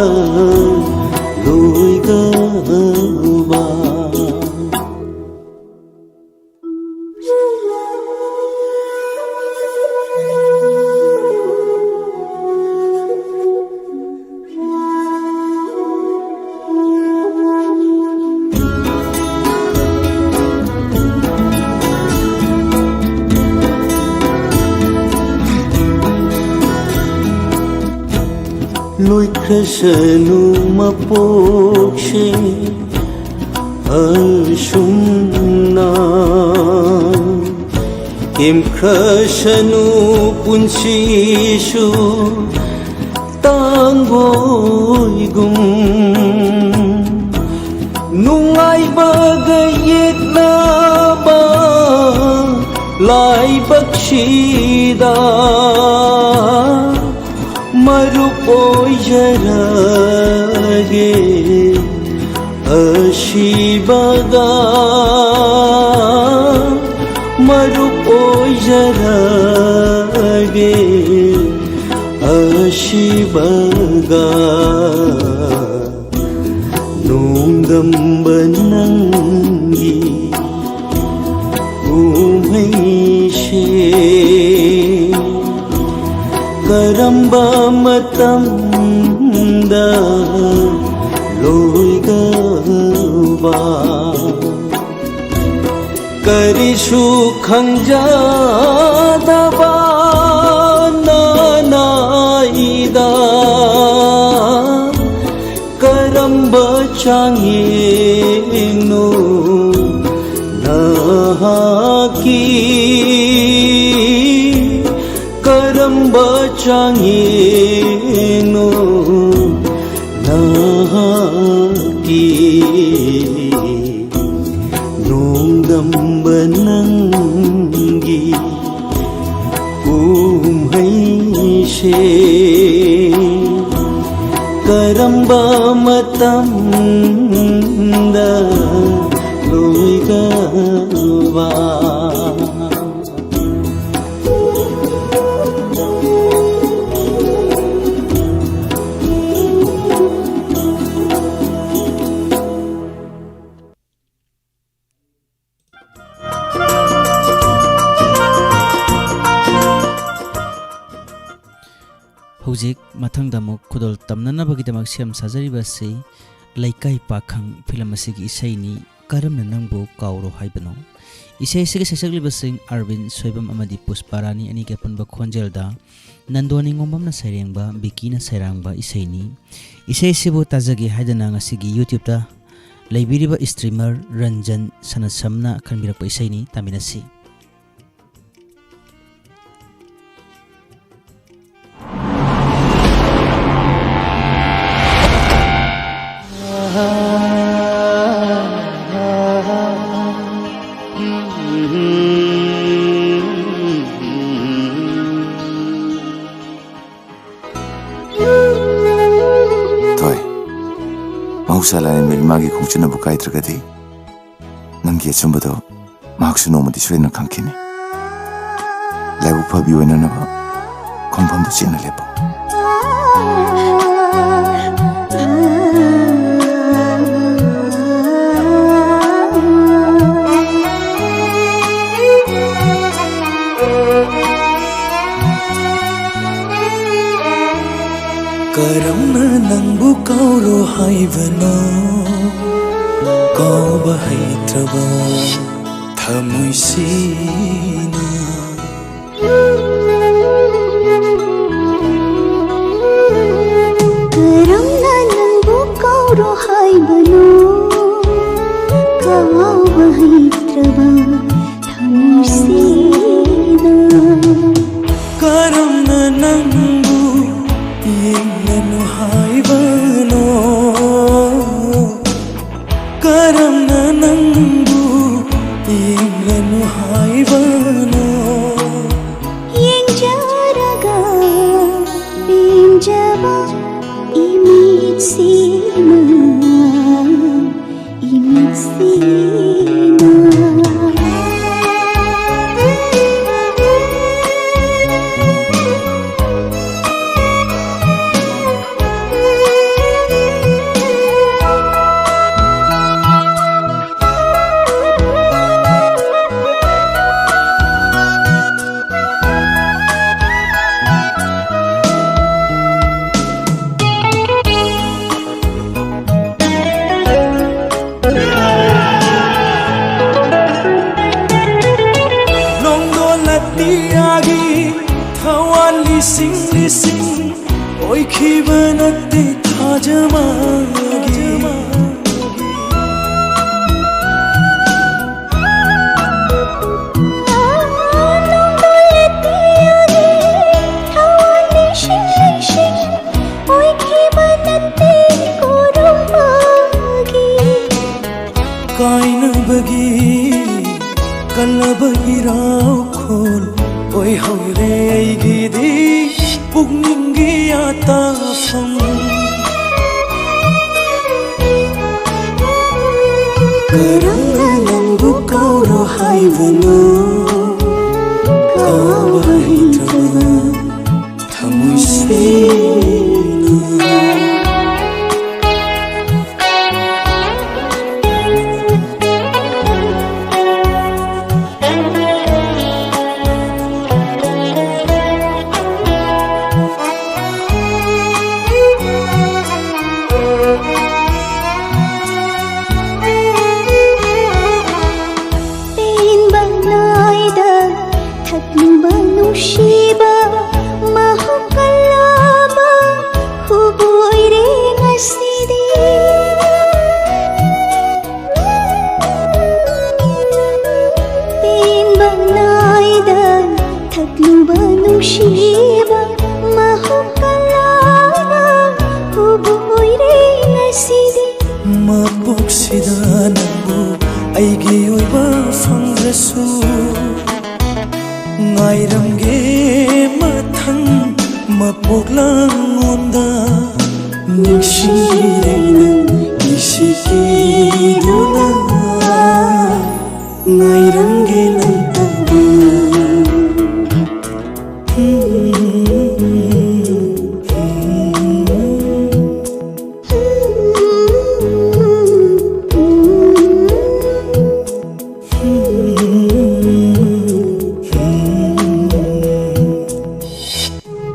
ꯂꯣꯏꯒꯕ꯫ ꯂꯣꯏꯈ꯭ꯔꯁꯅꯨ ꯃꯄꯣꯛꯁꯦ ꯑꯁꯨꯝꯅ, ꯇꯦꯝꯈ꯭ꯔꯁꯅꯨ ꯄꯨꯟꯁꯤꯁꯨ ꯇꯥꯡꯒꯣꯏꯒꯨꯝ꯫ ꯅꯨꯡꯉꯥꯏꯕꯒ ꯌꯦꯠꯅꯕ ꯂꯥꯏꯕꯛꯁꯤꯗ ꯃꯔꯨꯞ ꯑꯣꯏꯖꯔꯒꯦ ꯑꯁꯤꯕꯒ, ꯃꯔꯨꯞ ꯑꯣꯏꯖꯔꯒꯦ ꯑꯁꯤꯕꯒ꯫ ꯅꯣꯡꯗꯝꯕ ꯅꯪꯒꯤ ꯀꯨꯝꯍꯩꯁꯦ ꯀꯔꯝꯕ ꯃꯇꯝꯗ ꯂꯣꯏꯒꯕ? ꯀꯔꯤꯁꯨ ꯈꯪꯖꯗꯕ ꯅꯅꯥꯏꯗ ꯀꯔꯝꯕ ꯆꯥꯡꯌꯦꯡꯅꯣ ꯅꯍꯥꯛꯀꯤ? ꯀꯔꯝꯕ ꯆꯥꯡꯌꯦꯡꯅꯣ ꯅꯍꯥꯛꯀꯤ? ꯅꯣꯡꯗꯝꯕ ꯅꯪꯒꯤ ꯀꯨꯝꯍꯩꯁꯦ ꯀꯔꯝꯕ ꯃꯇꯝꯗ ꯂꯣꯏꯒꯗꯕ? ꯍꯧꯖꯤꯛ ꯃꯊꯪꯗ ꯑꯃꯨꯛ ꯈꯨꯗꯣꯜ ꯇꯝꯅꯅꯕꯒꯤꯗꯃꯛ ꯁꯦꯝ ꯁꯥꯖꯔꯤꯕ ꯑꯁꯤ ꯂꯩꯀꯥꯏ ꯄꯥꯈꯪ ꯐꯤꯂꯝ ꯑꯁꯤꯒꯤ ꯏꯁꯩꯅꯤ, ꯀꯔꯝꯅ ꯅꯪꯕꯨ ꯀꯥꯎꯔꯣ ꯍꯥꯏꯕꯅꯣ? ꯏꯁꯩ ꯑꯁꯤꯒꯤ ꯁꯩꯁꯛꯂꯤꯕꯁꯤꯡ ꯑꯔꯕꯤꯟ ꯁꯣꯏꯕꯝ ꯑꯃꯗꯤ ꯄꯨꯁꯄꯥꯔꯥꯅꯤ ꯑꯅꯤꯒꯤ ꯑꯄꯨꯟꯕ ꯈꯣꯟꯖꯦꯜꯗ ꯅꯟꯗꯣ ꯅꯤꯉꯣꯝꯕꯝꯅ ꯁꯩꯔꯦꯡꯕ, ꯕꯤꯀꯤꯅ ꯁꯩꯔꯥꯡꯕ ꯏꯁꯩꯅꯤ꯫ ꯏꯁꯩ ꯑꯁꯤꯕꯨ ꯇꯥꯖꯒꯦ ꯍꯥꯏꯗꯅ ꯉꯁꯤꯒꯤ YouTube-ꯇ ꯂꯩꯕꯤꯔꯤꯕ streamer ꯔꯟꯖꯟ ꯁꯅꯥꯁꯝꯅ ꯈꯟꯕꯤꯔꯛꯄ ꯏꯁꯩꯅꯤ꯫ ꯇꯥꯃꯤꯟꯅꯁꯤ꯫ ꯊꯣꯏ, ꯃꯍꯧꯁꯥ ꯂꯥꯏꯔꯦꯝꯕꯤ ꯏꯃꯥꯒꯤ ꯈꯣꯡꯆꯠꯅꯕꯨ ꯀꯥꯏꯗ꯭ꯔꯒꯗꯤ, ꯅꯪꯒꯤ ꯑꯆꯨꯝꯕꯗꯣ ꯃꯍꯥꯛꯁꯨ ꯅꯣꯡꯃꯗꯤ ꯁꯣꯏꯗꯅ ꯈꯪꯈꯤꯅꯤ꯫ ꯂꯥꯏꯕꯛ ꯐꯕꯤ ꯑꯣꯏꯅꯅꯕ ꯈꯣꯡꯐꯝꯗ ꯆꯦꯠꯅ ꯂꯦꯞꯄꯨ꯫ ꯀꯔꯝꯅ ꯅꯪꯕꯨ ꯀꯥꯎꯔꯣ ꯍꯥꯏꯕꯅꯣ? ꯀꯥꯎꯕ ꯍꯩꯇ꯭ꯔꯕ ꯊꯃꯣꯏꯁꯤꯅ꯫ ꯀꯔꯝꯅ ꯅꯪꯕꯨ ꯀꯥꯎꯔꯣ ꯍꯥꯏꯕꯅꯣ? ꯀꯥꯎꯕ ꯍꯩꯇ꯭ꯔꯕ ꯊꯃꯣꯏꯁꯤꯅ꯫ ꯀꯔꯝꯅ ꯅꯪꯕꯨ ꯌꯦꯡꯂꯅꯨ ꯍꯥꯏꯕꯅꯣ? ꯀꯔꯝꯅ ꯅꯪꯕꯨ ꯌꯦꯡꯂꯅꯨ ꯍꯥꯏꯕꯅꯣ? ꯌꯦꯡꯖꯔꯒ ꯄꯦꯟꯖꯕ ꯏꯃꯤꯠꯁꯤꯅ, ꯏꯃꯤꯠꯁꯤꯅ꯫ ꯁꯤꯡ ꯂꯤꯁꯤꯡ ꯑꯣꯏꯈꯤꯕ ꯅꯠꯇꯦ ꯊꯥꯖ ꯃꯥꯒꯤ꯫ ꯀꯥꯏꯅꯕꯒꯤ ꯀꯜꯂꯕ ꯏꯔꯥꯎꯈꯣꯜ ꯑꯣꯏꯍꯧꯔꯦ ꯑꯩꯒꯤꯗꯤ ꯄꯨꯛꯅꯤꯡꯒꯤ ꯑꯇꯥꯐꯝ꯫ ꯀꯔꯝꯅ ꯅꯪꯕꯨ ꯀꯧꯔꯣ ꯍꯥꯏꯕꯅꯣ? ꯀꯧꯕ ꯍꯩꯇ꯭ꯔꯕ ꯊꯃꯣꯏꯁꯤꯅ꯫ ꯄꯦꯟꯕ ꯅꯥꯏꯗ ꯊꯛꯂꯨꯕ ꯅꯨꯡꯁꯤꯕ ꯃꯍꯨꯠ ꯀꯜꯂꯕ ꯈꯨꯕꯨ ꯑꯣꯏꯔꯦ ꯉꯁꯤꯗꯤ꯫ ꯄꯦꯟꯕ ꯅꯥꯏꯗ ꯊꯛꯂꯨꯕ ꯅꯨꯡꯁꯤꯕ ꯃꯍꯨꯠ ꯀꯜꯂꯕ ꯈꯨꯕꯨ ꯑꯣꯏꯔꯦ ꯉꯁꯤꯗꯤ꯫ ꯃꯄꯣꯛꯁꯤꯗ ꯅꯪꯕꯨ ꯑꯩꯒꯤ ꯑꯣꯏꯕ ꯐꯪꯗ꯭ꯔꯁꯨ ꯉꯥꯏꯔꯝꯒꯦ ꯃꯊꯪ ꯃꯄꯣꯛ ꯂꯥꯡꯂꯣꯝꯗ꯫ ꯅꯤꯡꯁꯤꯡꯂꯤꯔꯦ ꯅꯪ ꯏꯁꯤꯛꯀꯤꯗꯨꯅ ꯉꯥꯏꯔꯝꯒꯦ ꯅꯪꯇꯕꯨ꯫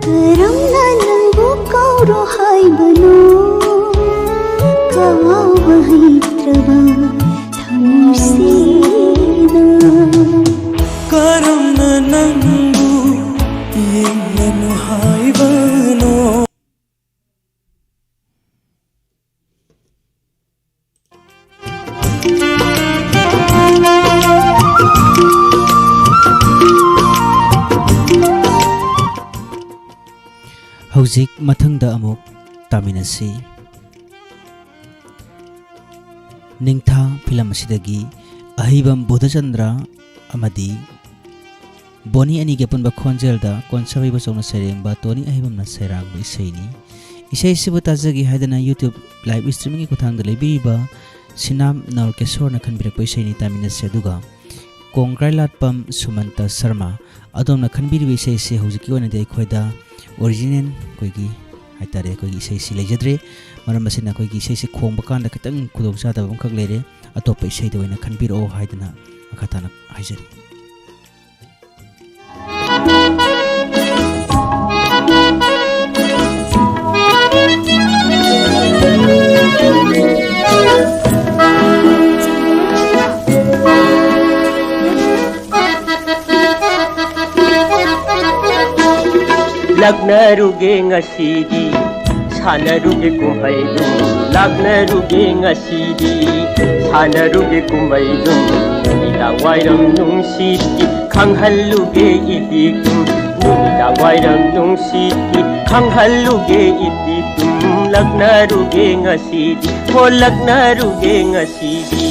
ꯀꯔꯝꯅ ꯅꯪꯕꯨ ꯀꯧꯔꯣ ꯍꯥꯏꯕꯅꯣ? ꯀꯥꯎꯕ ꯍꯩꯇ꯭ꯔꯕ ꯊꯃꯣꯏꯁꯤꯅ꯫ ꯀꯔꯝꯅ ꯅꯪꯕꯨ ꯌꯦꯡꯂꯅꯨ ꯍꯧꯖꯤꯛ ꯃꯊꯪꯗ ꯑꯃꯨꯛ ꯇꯥꯃꯤꯟꯅꯁꯤ꯫ ꯅꯤꯡꯊꯥ ꯐꯤꯂꯝ ꯑꯁꯤꯗꯒꯤ ꯑꯍꯩꯕꯝ ꯕꯨꯙꯆꯟꯗ꯭ꯔ ꯑꯃꯗꯤ ꯕꯣꯅꯤ ꯑꯅꯤꯒꯤ ꯑꯄꯨꯟꯕ ꯈꯣꯟꯖꯦꯜꯗ ꯀꯣꯟꯁꯥꯕꯩ ꯕꯆꯧꯅ ꯁꯩꯔꯦꯡꯕ, ꯇꯣꯅꯤ ꯑꯍꯩꯕꯝꯅ ꯁꯩꯔꯥꯡꯕ ꯏꯁꯩꯅꯤ꯫ ꯏꯁꯩꯁꯤꯕꯨ ꯇꯥꯖꯒꯦ ꯍꯥꯏꯗꯅ YouTube live streamingꯒꯤ ꯈꯨꯠꯊꯥꯡꯗ ꯂꯩꯕꯤꯔꯤꯕ ꯁꯤꯅꯥꯝ ꯅꯥꯎꯔꯀꯦꯁꯣꯔꯅ ꯈꯟꯕꯤꯔꯛꯄ ꯏꯁꯩꯅꯤ, ꯇꯥꯃꯤꯟꯅꯁꯤ꯫ ꯑꯗꯨꯒ ꯀꯣꯡꯒ꯭ꯔꯥꯏꯂꯥꯠꯄꯝ ꯁꯨꯃꯟꯇ ꯁꯔꯃ, ꯑꯗꯣꯝꯅ ꯈꯟꯕꯤꯔꯤꯕ ꯏꯁꯩꯁꯤ ꯍꯧꯖꯤꯛꯀꯤ ꯑꯣꯏꯅꯗꯤ ꯑꯩꯈꯣꯏꯗ original ꯑꯩꯈꯣꯏꯒꯤ ꯍꯥꯏꯇꯥꯔꯦ, ꯑꯩꯈꯣꯏꯒꯤ ꯏꯁꯩꯁꯤ ꯂꯩꯖꯗ꯭ꯔꯦ꯫ ꯃꯔꯝ ꯑꯁꯤꯅ ꯑꯩꯈꯣꯏꯒꯤ ꯏꯁꯩꯁꯤ ꯈꯣꯡꯕ ꯀꯥꯟꯗ ꯈꯤꯇꯪ ꯈꯨꯗꯣꯡꯆꯥꯗꯕ ꯑꯃꯈꯛ ꯂꯩꯔꯦ꯫ ꯑꯇꯣꯞꯄ ꯏꯁꯩꯗ ꯑꯣꯏꯅ ꯈꯟꯕꯤꯔꯛꯑꯣ ꯍꯥꯏꯗꯅ ꯃꯈꯥ ꯇꯥꯅ ꯍꯥꯏꯖꯔꯤ꯫ ꯂꯥꯛꯅꯔꯨꯒꯦ ꯉꯁꯤꯗꯤ, ꯁꯥꯟꯅꯔꯨꯒꯦ ꯀꯨꯝꯍꯩꯗꯨ꯫ ꯂꯥꯛꯅꯔꯨꯒꯦ ꯉꯁꯤꯗꯤ, ꯁꯥꯟꯅꯔꯨꯒꯦ ꯀꯨꯝꯍꯩꯗꯨ꯫ ꯅꯨꯃꯤꯗꯥꯡ ꯋꯥꯏꯔꯝ ꯅꯨꯡꯁꯤꯠꯀꯤ ꯈꯪꯍꯜꯂꯨꯒꯦ ꯏꯄꯤꯛꯇꯨ꯫ ꯅꯨꯃꯤꯗꯥꯡ ꯋꯥꯏꯔꯝ ꯅꯨꯡꯁꯤꯠꯀꯤ ꯈꯪꯍꯜꯂꯨꯒꯦ ꯏꯄꯤꯛꯇꯨ꯫ ꯂꯥꯛꯅꯔꯨꯒꯦ ꯉꯁꯤꯗꯤ, ꯍꯣ ꯂꯥꯛꯅꯔꯨꯒꯦ ꯉꯁꯤꯗꯤ꯫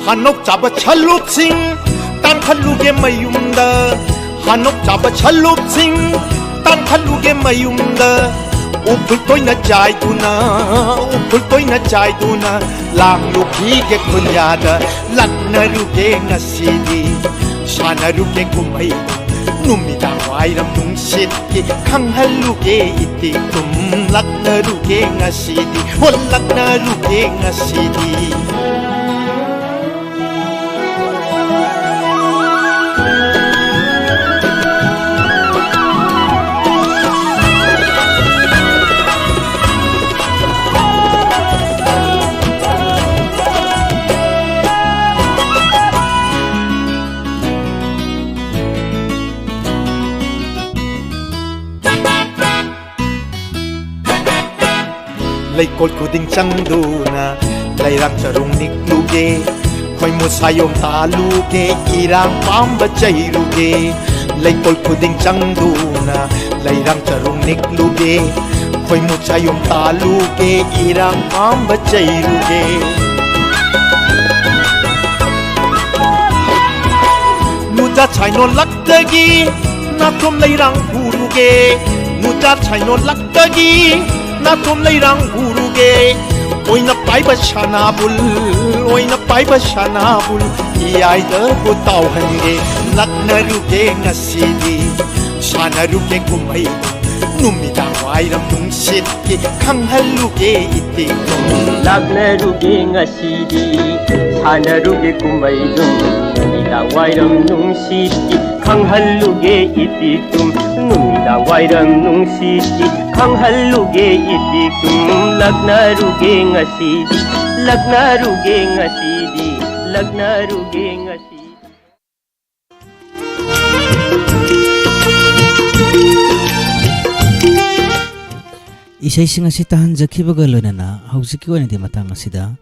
ꯍꯥꯅꯣꯛ ꯆꯥꯕ ꯁꯂꯨꯛꯁꯤꯡ ꯇꯥꯟꯊꯠꯂꯨꯒꯦ ꯃꯌꯨꯝꯗ꯫ ꯍꯥꯅꯣꯛ ꯆꯥꯕ ꯁꯂꯨꯛꯁꯤꯡ ꯇꯥꯟꯊꯠꯂꯨꯒꯦ ꯃꯌꯨꯝꯗ꯫ ꯎꯐꯨꯜ ꯇꯣꯏꯅ ꯆꯥꯏꯗꯨꯅ, ꯎꯐꯨꯜ ꯇꯣꯏꯅ ꯆꯥꯏꯗꯨꯅ ꯂꯥꯡꯂꯨꯈꯤꯒꯦ ꯈꯨꯟꯌꯥꯗ꯫ ꯂꯥꯛꯅꯔꯨꯒꯦ ꯉꯁꯤꯗꯤ, ꯁꯥꯟꯅꯔꯨꯒꯦ ꯀꯨꯝꯍꯩ꯫ ꯅꯨꯃꯤꯗꯥꯡ ꯋꯥꯏꯔꯝ ꯅꯨꯡꯁꯤꯠꯀꯤ ꯈꯪꯍꯜꯂꯨꯒꯦ ꯏꯇꯤꯛ ꯇꯨꯝ꯫ ꯂꯥꯛꯅꯔꯨꯒꯦ ꯉꯁꯤꯗꯤ, ꯍꯣ ꯂꯥꯛꯅꯔꯨꯒꯦ ꯉꯁꯤꯗꯤ꯫ ꯂꯩꯀꯣꯜ ꯈꯨꯗꯤꯡ ꯆꯪꯗꯨꯅ ꯂꯩꯔꯥꯡ ꯆꯔꯨꯡ ꯅꯤꯛꯂꯨꯒꯦ, ꯈꯣꯏꯃꯨ ꯁꯥꯌꯣꯝ ꯇꯥꯜꯂꯨꯒꯦ, ꯏꯔꯥꯡ ꯄꯥꯝꯕ ꯆꯩꯔꯨꯒꯦ꯫ ꯂꯩꯀꯣꯜ ꯈꯨꯗꯤꯡ ꯆꯪꯗꯨꯅ ꯂꯩꯔꯥꯡ ꯆꯔꯨꯡ ꯅꯤꯛꯂꯨꯒꯦ, ꯈꯣꯏꯃꯨ ꯁꯥꯌꯣꯝ ꯇꯥꯜꯂꯨꯒꯦ, ꯏꯔꯥꯡ ꯄꯥꯝꯕ ꯆꯩꯔꯨꯒꯦ꯫ ꯅꯨꯖꯥꯠ ꯁꯥꯏꯅꯣ ꯂꯛꯇꯒꯤ ꯅꯥꯊꯣꯝ ꯂꯩꯔꯥꯡ ꯍꯨꯔꯨꯒꯦ, ꯅꯨꯖꯥꯠ ꯁꯥꯏꯅꯣ ꯂꯛꯇꯒꯤ ꯅꯥꯊꯣꯝ ꯂꯩꯔꯥꯡ ꯍꯨꯔꯨꯒꯦ꯫ ꯑꯣꯏꯅ ꯄꯥꯏꯕ ꯁꯅꯥꯕꯨꯜ, ꯑꯣꯏꯅ ꯄꯥꯏꯕ ꯁꯅꯥꯕꯨꯜ, ꯏꯌꯥꯏꯗꯕꯨ ꯇꯥꯎꯍꯟꯒꯦ꯫ ꯂꯛꯅꯔꯨꯒꯦ ꯉꯁꯤꯗꯤ, ꯁꯥꯟꯅꯔꯨꯒꯦ ꯀꯨꯝꯍꯩ, ꯅꯨꯃꯤꯗꯥꯡ ꯋꯥꯏꯔꯝ ꯅꯨꯡꯁꯤꯠꯀꯤ ꯈꯪꯍꯜꯂꯨꯒꯦ ꯏꯇꯤꯛ꯫ ꯂꯥꯛꯅꯔꯨꯒꯦ ꯉꯁꯤꯗꯤ, ꯁꯥꯟꯅꯔꯨꯒꯦ ꯀꯨꯝꯍꯩꯗꯨꯝ, ꯅꯨꯃꯤꯗꯥꯡ ꯋꯥꯏꯔꯝ ꯅꯨꯡꯁꯤꯠꯀꯤ ꯈꯪꯍꯜꯂꯨꯒꯦ ꯏꯇꯤꯛꯇꯨꯝ, ꯅꯨꯃꯤꯗꯥꯡ ꯋꯥꯏꯔꯝ ꯅꯨꯡꯁꯤꯠꯀꯤ ꯈꯪꯍꯜꯂꯨꯒꯦ ꯏꯇꯤꯛꯇꯨꯝ꯫ ꯂꯛꯅꯔꯨꯒꯦ ꯉꯁꯤꯗꯤ, ꯂꯛꯅꯔꯨꯒꯦ ꯉꯁꯤꯗꯤ, ꯂꯛꯅꯔꯨꯒꯦ ꯉꯁꯤꯗꯤ꯫ ꯏꯁꯩꯁꯤꯡ ꯑꯁꯤ ꯇꯥꯍꯟꯖꯈꯤꯕꯒ ꯂꯣꯏꯅꯅ ꯍꯧꯖꯤꯛꯀꯤ ꯑꯣꯏꯅꯗꯤ ꯃꯇꯥꯡ ꯑꯁꯤꯗ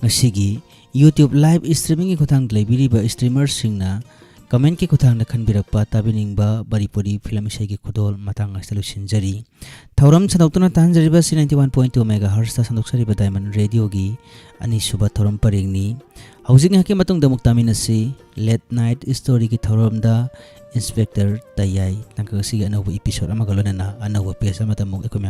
ꯉꯁꯤꯒꯤ YouTube live streamingꯒꯤ ꯈꯨꯠꯊꯥꯡꯗ ꯂꯩꯕꯤꯔꯤꯕ streamerꯁꯤꯡꯅ commentꯀꯤ ꯈꯨꯠꯊꯥꯡꯗ ꯈꯟꯕꯤꯔꯛꯄ ꯇꯥꯕꯤꯅꯤꯡꯕ ꯃꯅꯤꯄꯨꯔꯤ film ꯏꯁꯩꯒꯤ ꯈꯨꯗꯣꯜ ꯃꯇꯥꯡ ꯑꯁꯤꯗ ꯂꯣꯏꯁꯤꯟꯖꯔꯤ꯫ ꯊꯧꯔꯝ ꯁꯟꯗꯣꯛꯇꯨꯅ ꯇꯥꯍꯟꯖꯔꯤꯕ ꯑꯁꯤ ninety one point two megahertzꯇ ꯁꯟꯗꯣꯛꯆꯔꯤꯕ Diamond Radioꯒꯤ ꯑꯅꯤꯁꯨꯕ ꯊꯧꯔꯝ ꯄꯔꯦꯡꯅꯤ꯫ ꯍꯧꯖꯤꯛ ꯉꯥꯏꯍꯥꯛꯀꯤ ꯃꯇꯨꯡꯗ ꯑꯃꯨꯛ ꯇꯥꯃꯤꯟꯅꯁꯤ꯫ Late Night Storyꯒꯤ ꯊꯧꯔꯝꯗ Inspector ꯇꯌꯥꯏ ꯇꯥꯡꯀꯛ ꯑꯁꯤꯒꯤ ꯑꯅꯧꯕ episode ꯑꯃꯒ ꯂꯣꯏꯅꯅ ꯑꯅꯧꯕ page ꯑꯃꯗ ꯑꯃꯨꯛ ꯑꯩꯈꯣꯏ ꯃꯌꯥꯝ